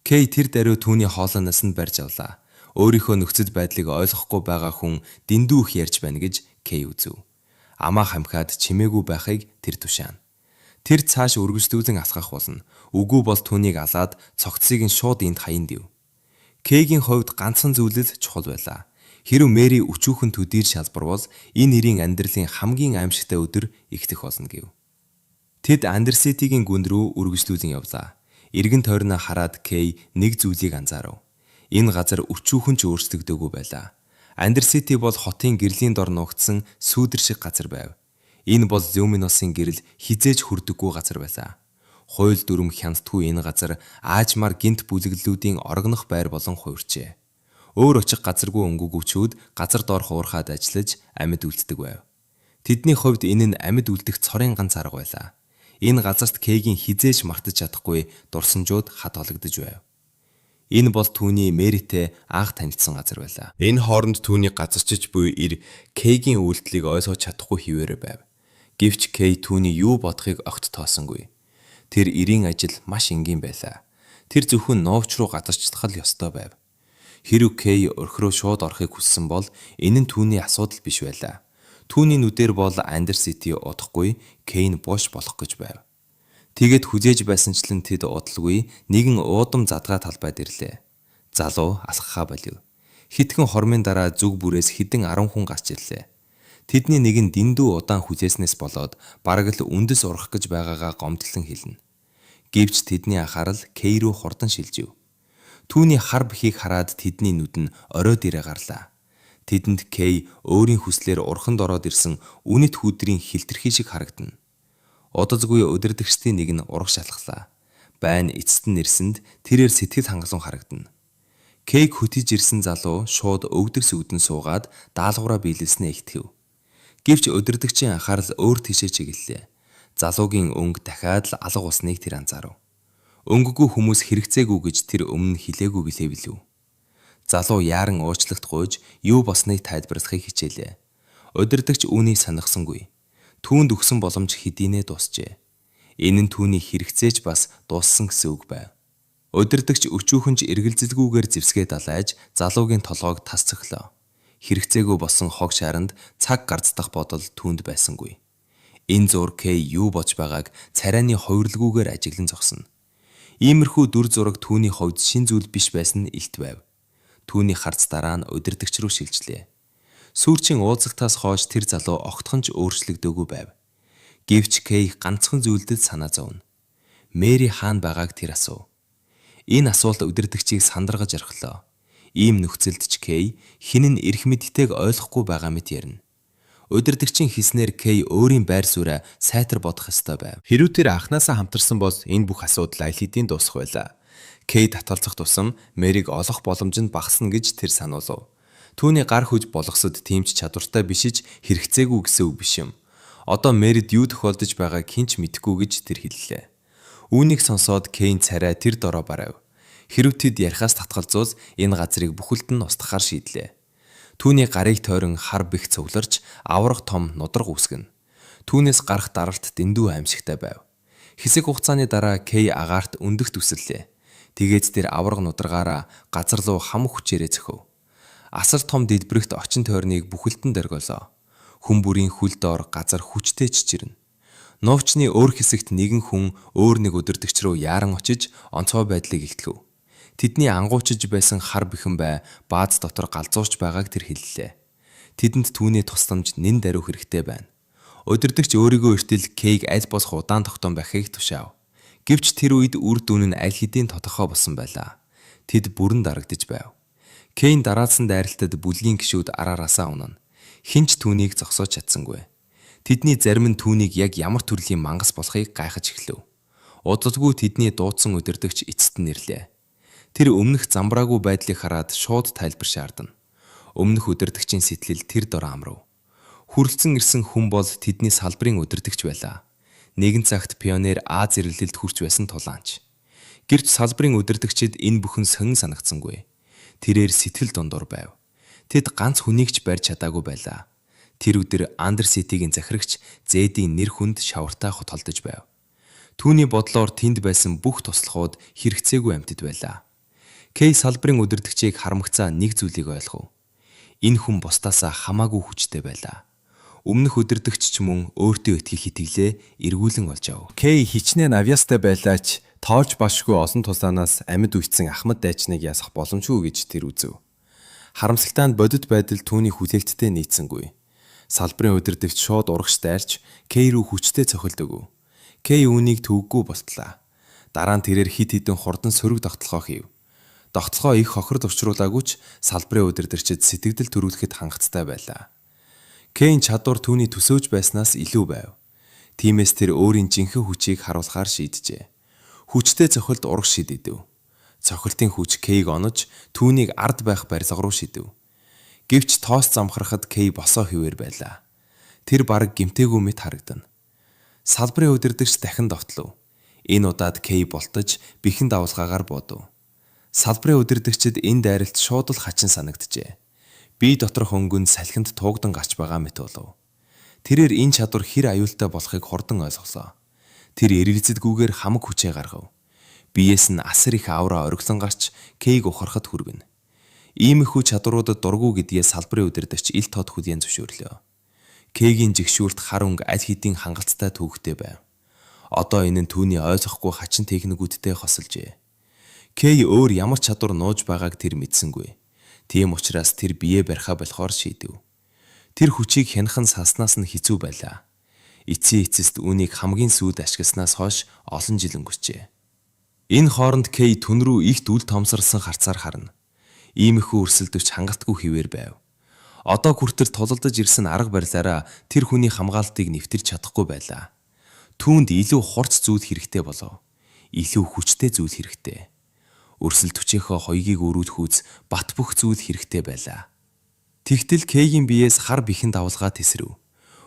Кей тэр даруй түүний хоолойноос нь барьж авлаа. Өөрийнхөө нөхцөл байдлыг ойлгохгүй байгаа хүн дэндүү их ярьж байна гэж Кей үзэв. Амаа хамхиад чимээгүй байхыг тэр тушаана. Тэр цааш үргэлжлүүлэн алхах болно. Үгүй бол түүнийг алаад цогцсыг нь шууд энд хаян дэв. Кейгийн хувьд ганцхан зүйл л чухал байлаа. Хэрэв Мэри өчүүхэн төдийр шалбарвал энэ эрийн амьдралын хамгийн аимшигтай өдөр эхлэх болно гэв. Тэд Андерситигийн гүнд рүү үргэлжлүүлэн явлаа. Эргэн тойрноо хараад Кей нэг зүйлийг анзаарав. Энэ газар өчүүхэн ч өөрчлөгдөөгүй байлаа. Андерсити бол хотын гэрлийн дор нуугдсан сүүдэр шиг газар байв. Энэ бол Люминосын гэрэл хэзээ ч хүрдэггүй газар байлаа. Хууль дүрэм хяналтгүй энэ газар аажмаар гэнэт бүлэглэлүүдийн орогнох байр болон хувирчээ. Өөр очих газаргүй өнгөгүүчүүд газар доорх уурхайд ажиллаж амьд үлддэг байв. Тэдний хувьд энэ нь амьд үлдэх цорын ганц арга байлаа. Энэ газарт Кэйгийн хэзээ ч мартаж чадахгүй дурсамжууд хадгалагдаж байв. Энэ бол түүний Мэритэй анх танилцсан газар байлаа. Энэ хооронд түүний газарчиж буй эр Кэйгийн үйлдэлийг ойлгож чадахгүй хэвээрээ байв. Гэвч Кэй түүний юу бодохыг огт тоосонгүй. Тэр эрийн ажил маш энгийн байлаа. Тэр зөвхөн нуувч руу газарчлах л ёстой байв. Хэрэв Кэй орхи руу шууд орохыг хүссэн бол энэ нь түүний асуудал биш байлаа. Түүний нүдээр бол Андер Сити удахгүй Кэйн бууш болох гэж байв. Тэгээд хүзээж байсанчлан тэд удалгүй нэгэн уудам задгай талбайд ирлээ. Залуу алхахаа болив. Хэдхэн хормын дараа зүг бүрээс хэдэн 10 хүн гарч ирлээ. Тэдний нэг нь дэндүү удаан хүлээснээс болоод бараг л үндэс ургах гэж байгаагаа гомдлон хэлнэ. Гэвч тэдний анхаарал Кэй рүү хурдан шилжив. Түүний хар бэхийг хараад тэдний нүд нь орой дээрээ гарлаа. Тэдэнд Кэй өөрийн хүслээр урханд ороод ирсэн үнэт хүүдрийн хилтерхий шиг харагдана. Удазгүй удирдагчдын нэг нь урагш алхлаа. Байн эцэст нь ирсэнд тэрээр сэтгэл хангалуун харагдана. Кэйг хөтөж ирсэн залуу шууд өвдөг сүгдэн суугаад даалгавраа биелүүлснээ итгэв. Гэвч удирдагчийн анхаарал өөр тийшээ чиглэлээ. Залуугийн өнгө дахиад л алга болсныг тэр анзаарав. Өнгөгүй хүмүүс хэрэгцээгүй гэж тэр өмнө нь хэлээгүй билээ билүү. Залуу яаран уучлалт гуйж юу болсныг тайлбарлахыг хичээлээ. Удирдагч үүнийг сонирхсонгүй. Түүнд өгсөн боломж хэдийнээ дуусжээ. Энэ нь түүний хэрэгцээ ч бас дууссан гэсэн үг байв. Удирдагч өчүүхэн ч эргэлзэлгүйгээр зэвсгээ далайж залуугийн толгойг тас цохилоо. Хэрэгцээгүй болсон хог шааранд цаг гарцдах бодол түүнд байсангүй. Энэ зуур Кэй юу бодж байгааг царайны хувирлгүйгээр ажиглан зогсно. Иймэрхүү дүр зураг түүний хувьд шинэ зүйл биш байсан нь илт байв. Түүний харц дараа нь удирдагч руу шилжлээ. Сүүрчийн уулзалтаас хойш тэр залуу огтхон ч өөрчлөгдөөгүй байв. Гэвч Кэй ганцхан зүйлд санаа зовно. Мэри хаана байгааг тэр асуув. Энэ асуулт удирдагчийг сандаргаж орхилоо. Ийм нөхцөлд ч Кэй хэн нь эрх мэдтэйг ойлгохгүй байгаа мэт ярина. Удирдагчийн хэлснээр Кэй өөрийн байр сууриа сайтар бодох ёстой байв. Хэрэв тэр анхнаасаа хамтарсан бол энэ бүх асуудал аль хэдийн дуусах байлаа. Кэй татгалзах тусам Мэрийг олох боломж нь багасна гэж тэр сануулав. Түүний гар хүч болгосод тийм ч чадвартай биш ч хэрэгцээгүй гэсэн үг биш юм. Одоо Мэрид юу тохиолдож байгааг хэн ч мэдэхгүй гэж тэр хэллээ. Үүнийг сонсоод Кейн царай тэр дороо барайв. Хэрэв тэд ярихаас татгалзуул энэ газрыг бүхэлд нь устгахаар шийдлээ. Түүний гарыг тойрон хар бэх цугларч аварга том нударга үүсгэнэ. Түүнээс гарах даралт дэндүү аймшигтай байв. Хэсэг хугацааны дараа Кей агаарт өндөгт үсэрлээ. Тэгээд тэр аварга нударгаараа газар руу хам хүчээрээ цохив. Асар том дэлбэрэгт очин тойрныг бүхэлд нь доргиолоо. Хүн бүрийн хөл доор газар хүчтэй чичирнэ. Нуувчны өөр хэсэгт нэгэн хүн өөр нэг удирдагч руу яаран очиж онцгой байдлыг илтгэв. Тэдний ангуучиж байсан хар бэхэн бай бааз дотор галзуурч байгааг тэр хэллээ. Тэдэнд түүний тусламж нэн даруй хэрэгтэй байна. Удирдагч өөрийгөө эртэл Кейг аль болох удаан тогтоон барихыг тушаав. Гэвч тэр үед үр дүн нь аль хэдийн тодорхой болсон байлаа. Тэд бүрэн дарагдаж байв. Кейн дараалсан дайралтад бүлгийн гишүүд араараасаа унана. Хэн ч түүнийг зогсоож чадсангүй. Тэдний зарим нь түүнийг яг ямар төрлийн мангас болохыг гайхаж эхлэв. Удалгүй тэдний дуудсан удирдагч эцэст нь ирлээ. Тэр өмнөх замбраагүй байдлыг хараад шууд тайлбар шаардна. Өмнөх удирдагчийн сэтгэл тэр дор амрав. Хүрэлцэн ирсэн хүн бол тэдний салбарын удирдагч байлаа. Нэгэн цагт пионер Аз зэрэглэлд хүрч байсан тулаанч. Гэвч салбарын удирдагчид энэ бүхэн сонин санагдсангүй. Тэрээр сэтгэл дундуур байв. Тэд ганц хүнийг ч барьж чадаагүй байлаа. Тэр өдөр Андер Ситигийн захирагч Зэдийн нэр хүнд шавартай хотолдож байв. Түүний бодлоор тэнд байсан бүх туслахууд хэрэгцээгүй амьтад байлаа. Кей салбарын удирдагчийг харамгацаа нэг зүйлийг ойлгов. Энэ хүн бусдаасаа хамаагүй хүчтэй байлаа. Өмнөх удирдагч ч мөн өөртөө итгэх итгэлээ эргүүлэн олж ав. Кей хичнээн авьяастай байлаа ч тоолж башгүй олон тулаанаас амьд үлдсэн ахмад дайчныг ясах боломжгүй гэж тэр үзэв. Харамсалтай нь бодит байдал түүний хүлээлттэй нийцсэнгүй. Салбарын удирдагч шууд урагш дайрч Кей рүү хүчтэй цохилт өгөв. Кей үүнийг төвөггүй болтлаа. Дараа нь тэрээр хэд хэдэн хурдан сөрөг тогтолгоо хийв. Тогтолгоо их хохирол учруулаагүй ч салбарын удирдагчид сэтгэгдэл төрүүлэхэд хангалттай байлаа. Кейн чадвар түүний төсөөж байснаас илүү байв. Тиймээс тэр өөрийн жинхэнэ хүчийг харуулахаар шийджээ. Хүчтэй цохилт урагш шидэв. Цохилтын хүч Кэйг онож түүнийг ард байх барилга руу шидэв. Гэвч тоос замхрахад Кэй босоо хэвээр байлаа. Тэр бараг гэмтээгүй мэт харагдана. Салбарын удирдагч дахин довтлов. Энэ удаад Кэй болтож бэхэн давалгаагаар буудав. Салбарын удирдагчид энэ дайралт шууд л хачин санагджээ. Бие доторх өнгө нь салхинд туугдан гарч байгаа мэт болов. Тэрээр энэ чадвар хэр аюултай болохыг хурдан ойлголоо. Тэр эргэлзэлгүйгээр хамаг хүчээ гаргав. Биеэс нь асар их аура оргилон гарч Кэйг ухрахад хүргэнэ. Иймэрхүү чадваруудад дургүй гэдгээ салбарын удирдагч ил тод хүлээн зөвшөөрлөө. Кэйгийн жигшүүрт хар өнгө аль хэдийн хангалттай түүхтэй байв. Одоо энэ нь түүний ойлгохгүй хачин техникүүдтэй хосолжээ. Кэй өөр ямар чадвар нууж байгааг тэр мэдсэнгүй. Тийм учраас тэр биеэ барихаа болихоор шийдэв. Тэр хүчийг хянах нь салснаас нь хэцүү байлаа. Эцсийн эцэст үүнийг хамгийн сүүлд ашигласнаас хойш олон жил өнгөрчээ. Энэ хооронд Кэй түн рүү ихт үл тоомсорлсон харцаар харна. Иймэрхүү өрсөлдөгч хангалтгүй хэвээр байв. Одоо хүртэл тулалдаж ирсэн арга барилаараа тэр хүний хамгаалалтыг нэвтэрч чадахгүй байлаа. Түүнд илүү хурц зүйл хэрэгтэй болов. Илүү хүчтэй зүйл хэрэгтэй. Өрсөлдөгчийнхөө хоёгийг өрүүлэх үүс бат бөх зүйл хэрэгтэй байлаа. Тэгтэл Кэйгийн биеэс хар бэхэн давалгаа тэсрэв.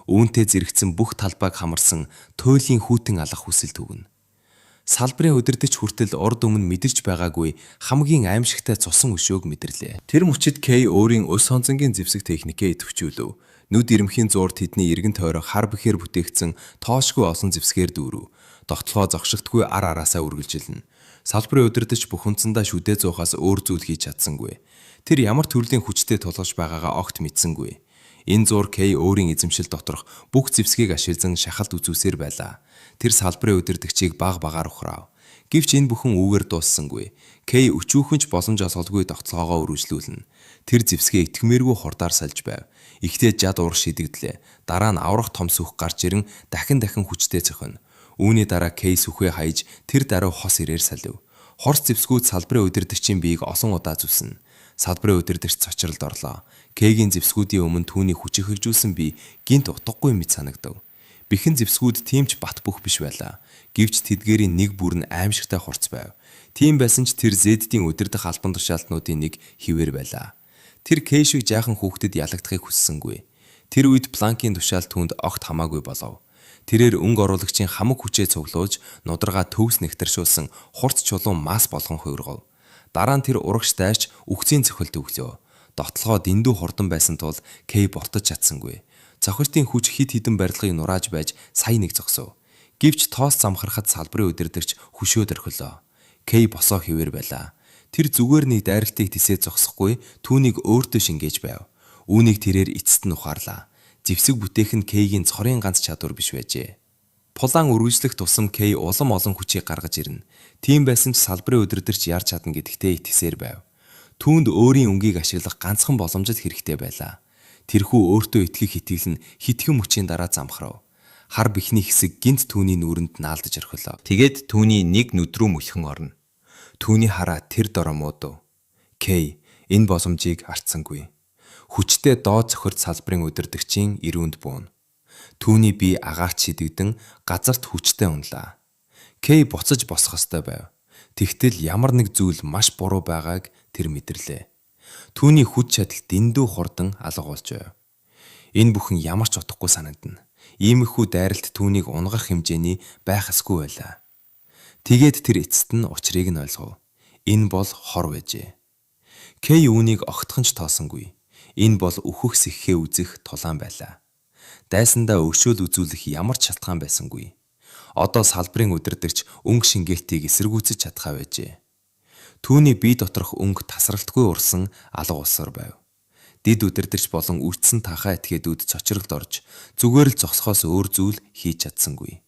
Үүнтэй зэрэгцэн бүх талбайг хамарсан туйлын хүйтэн алах хүсэл түгэнэ. Салбарын удирдагч хүртэл урд өмнө мэдэрч байгаагүй хамгийн аимшигтай цусан өшөөг мэдэрлээ. Тэр мөчид Кэй өөрийн ус хонзонгийн зэвсэг техникээ идэвхжүүлэв. Нүд ирэмхийн зуур тэдний эргэн тойрон хар бэхээр бүтээгдсэн тоошгүй олон зэвсгээр дүүрэв. Довтолгоо зогшилтгүй ар араасаа үргэлжилнэ. Салбарын удирдагч бухимдсандаа шүдээ зуухаас өөр зүйл хийж чадсангүй. Тэр ямар төрлийн хүчтэй тулгарч байгаагаа огт мэдсэнгүй. Энэ зуур Кэй өөрийн эзэмшил доторх бүх зэвсгийг ашиглан шахалт үзүүлсээр байлаа. Тэр салбарын удирдагчийг бага багаар ухраав. Гэвч энэ бүхэн үүгээр дууссангүй. Кэй өчүүхэн ч боломж олголгүй довтолгоогоо үргэлжлүүлнэ. Тэр зэвсгээ итгэмээргүй хурдаар сольж байв. Ихтэй жад урагш шидэгдлээ. Дараа нь аврах том сүх гарч ирэн дахин дахин хүчтэй цохино. Үүний дараа Кэй сүхээ хаяж тэр даруй хос ирээр солив. Хурц зэвсгүүд салбарын удирдагчийн биеийг олон удаа зүснэ. Салбарын удирдагч цочролд орлоо. Кэйгийн зэвсгүүдийн өмнө түүний хүч эхэлжүүлсэн бие гэнэт утгагүй мэт санагдав. Бэхэн зэвсгүүд тийм ч бат бөх биш байлаа. Гэвч тэдгээрийн нэг бүр нь аимшигтай хурц байв. Тийм байсан ч тэр Зеддийн удирдах албан тушаалтнуудын нэг хэвээр байлаа. Тэр Кэй шиг жаахан хүүхдэд ялагдахыг хүссэнгүй. Тэр үед Планкийн тушаал түүнд огт хамаагүй болов. Тэрээр өнгө оруулагчийн хамаг хүчээ цуглуулж нударгаа төгс нэгтаршуулсан хурц чулуун масс болгон хувиргав. Дараа нь тэр урагш дайрч үхзийн цохилт өглөө. Довтолгоо дэндүү хурдан байсан тул Кэй болтож чадсангүй. Цохилтын хүч хэд хэдэн барилгыг нурааж байж сая нэг зогсов. Гэвч тоос замхарахад салбарын удирдагч хөшөөд орхилоо. Кэй босоо хэвээр байлаа. Тэр зүгээр нэг дайралтыг тэсээ зогсохгүй түүнийг өөртөө шингээж байв. Үүнийг тэрээр эцэст нь ухаарлаа. Зэвсэг бүтээх нь Кэйгийн цорын ганц чадвар биш байжээ. Пулаан үргэлжлэх тусам Кэй улам олон хүчийг гаргаж ирнэ. Тийм байсан ч салбарын удирдагч ярьж чадна гэдэгтээ итгэсээр байв. Түүнд өөрийн өнгийг ашиглах ганцхан боломж л хэрэгтэй байлаа. Тэрхүү өөртөө итгэх итгэл нь хэдхэн мөчийн дараа замхрав. Хар бэхний хэсэг гэнэт түүний нүүрэнд наалдаж орхилоо. Тэгээд түүний нэг нүд рүү мөлхөн орно. Түүний хараа тэр дороо муудав. Кэй энэ боломжийг алдсангүй. Хүчтэй доод цохирт салбарын удирдагчийн эрүүнд бууна. Түүний бие агаарт шидэгдэн газарт хүчтэй уналаа. Кэй буцаж босох ёстой байв. Тэгтэл ямар нэг зүйл маш буруу байгааг тэр мэдэрлээ. Түүний хүч чадал дэндүү хурдан алга болж байв. Энэ бүхэн ямар ч утгагүй санагдана. Иймэрхүү дайралт түүнийг унагарах хэмжээний байх ёсгүй байлаа. Тэгээд тэр эцэст нь учрыг нь ойлгов. Энэ бол хор байжээ. Кэй үүнийг огтхон ч тоосонгүй. Энэ бол үхэх сэхэхээ үзэх тулаан байлаа. Дайсандаа өршөөл үзүүлэх ямар ч шалтгаан байсангүй. Одоо салбарын удирдагч өнгө шингээлтийг эсэргүүцэж чадхаа байжээ. Түүний бие доторх өнгө тасралтгүй урсан алга болсоор байв. Дэд удирдагч болон үлдсэн танхаа этгээдүүд цочролд орж зүгээр л зогсохоос өөр зүйл хийж чадсангүй.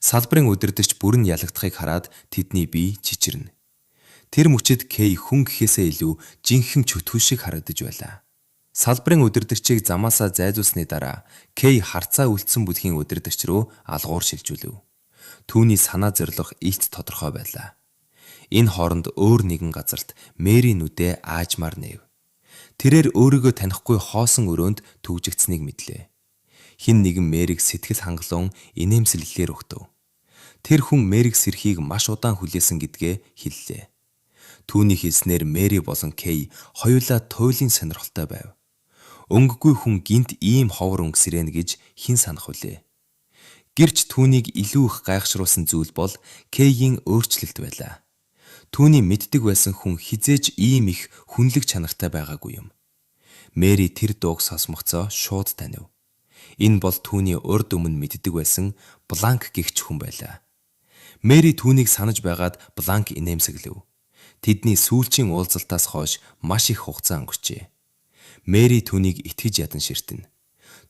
Салбарын удирдагч бүрэн ялагдахыг хараад тэдний бие чичирнэ. Тэр мөчид Кэй хүн гэхээсээ илүү жинхэнэ чөтгөр шиг харагдаж байлаа. Салбарын удирдагчийг замаасаа зайлуулсны дараа Кэй харцаа үлдсэн бүлгийн удирдагч руу алгуур шилжүүлэв. Түүний санаа зорилго илт тодорхой байлаа. Энэ хооронд өөр нэгэн газарт Мэри нүдээ аажмаар нээв. Тэрээр өөрийгөө танихгүй хоосон өрөөнд түгжигдсэнийг мэдлээ. Хэн нэгэн Мэрийг сэтгэл хангалуун инээмсэглэлээр угтав. Тэр хүн Мэриг сэрхийг маш удаан хүлээсэн гэдгээ хэллээ. Түүний хэлснээр Мэри болон Кей хоёулаа туйлын сонирхолтой байв. Өнгөгүй хүн гэнэт ийм ховор өнгө сэрэнэ гэж хэн санах билээ. Гэвч түүнийг илүү их гайхшруулсан зүйл бол Кейгийн өөрчлөлт байлаа. Түүний мэддэг байсан хүн хэзээ ч ийм их хүнлэг чанартай байгаагүй юм. Мэри тэр дууг сонсмогцоо шууд танив. Энэ бол түүний урд өмнө мэддэг байсан Бланк гэгч хүн байлаа. Мэри түүнийг санаж байгаад Бланк инээмсэглэв. Тэдний сүүлчийн уулзалтаас хойш маш их хугацаа өнгөрчээ. Мэри түүнийг итгэж ядан ширтэнэ.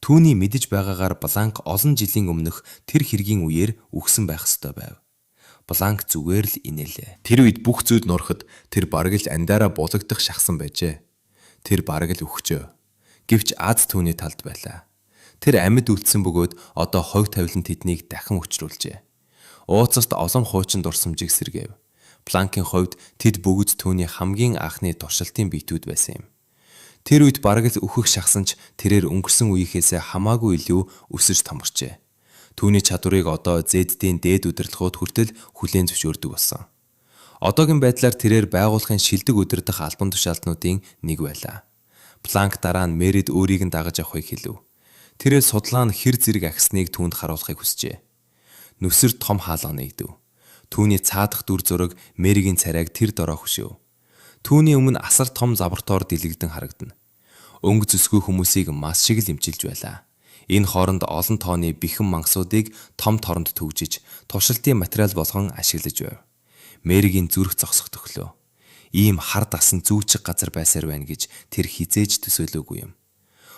Түүний мэдэж байгаагаар Бланк олон жилийн өмнөх тэр хэргийн үеэр үхсэн байх ёстой байв. Бланк зүгээр л инээлээ. Тэр үед бүх зүйл нурахад тэр бараг л амьдаараа булагдах шахсан байжээ. Тэр бараг л үхжээ. Гэвч аз түүний талд байлаа. Тэр амьд үлдсэн бөгөөд одоо хог тавилан тэднийг дахин учруулжээ. Ууцарт олон хуучин дурсамжийг сэргээв. Бланкийн хувьд тэд бүгд түүний хамгийн анхны туршилтын биетүүд байсан юм. Тэр үед бараг л үхэх шахсан ч тэрээр өнгөрсөн үеийнхээсээ хамаагүй илүү өсөж томорчээ. Түүний чадварыг одоо Z-ийн дээд удирдлагууд хүртэл хүлээн зөвшөөрдөг болсон. Одоогийн байдлаар тэрээр байгууллагын шилдэг удирдах албан тушаалтнуудын нэг байлаа. Бланк дараа нь Мэрид өөрийг нь дагаж явахыг хэлэв. Тэрээр судалгаа нь хэр зэрэг ахисныг түүнд харуулахыг хүсжээ. Нүсэр том хаалга нээгдэв. Түүний цаадах дүр зураг Мэригийн царайг тэр дороо хөшөөв. Түүний өмнө асар том лаборатори дэлэгдэн харагдана. Өнгө зөсгүй хүмүүсийг мас шиг л эмчилж байлаа. Энэ хооронд олон тооны бэхэн мангасуудыг том торонд түгжиж, туршилтын материал болгон ашиглаж байв. Мэригийн зүрх зогсох төхлөө. Ийм хар дасан зүүчиг газар байсаар байна гэж тэр хэзээ ч төсөөлөөгүй юм.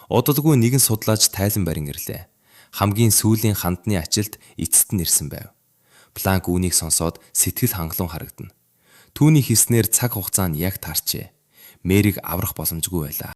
Удалгүй нэгэн судлаач тайлан барин ирлээ. Хамгийн сүүлийн хандны ачилт эцэст нь ирсэн байв. Бланк үүнийг сонсоод сэтгэл хангалуун харагдана. Түүний хэлснээр цаг хугацаа нь яг таарчээ. Мэрийг аврах боломжгүй байлаа.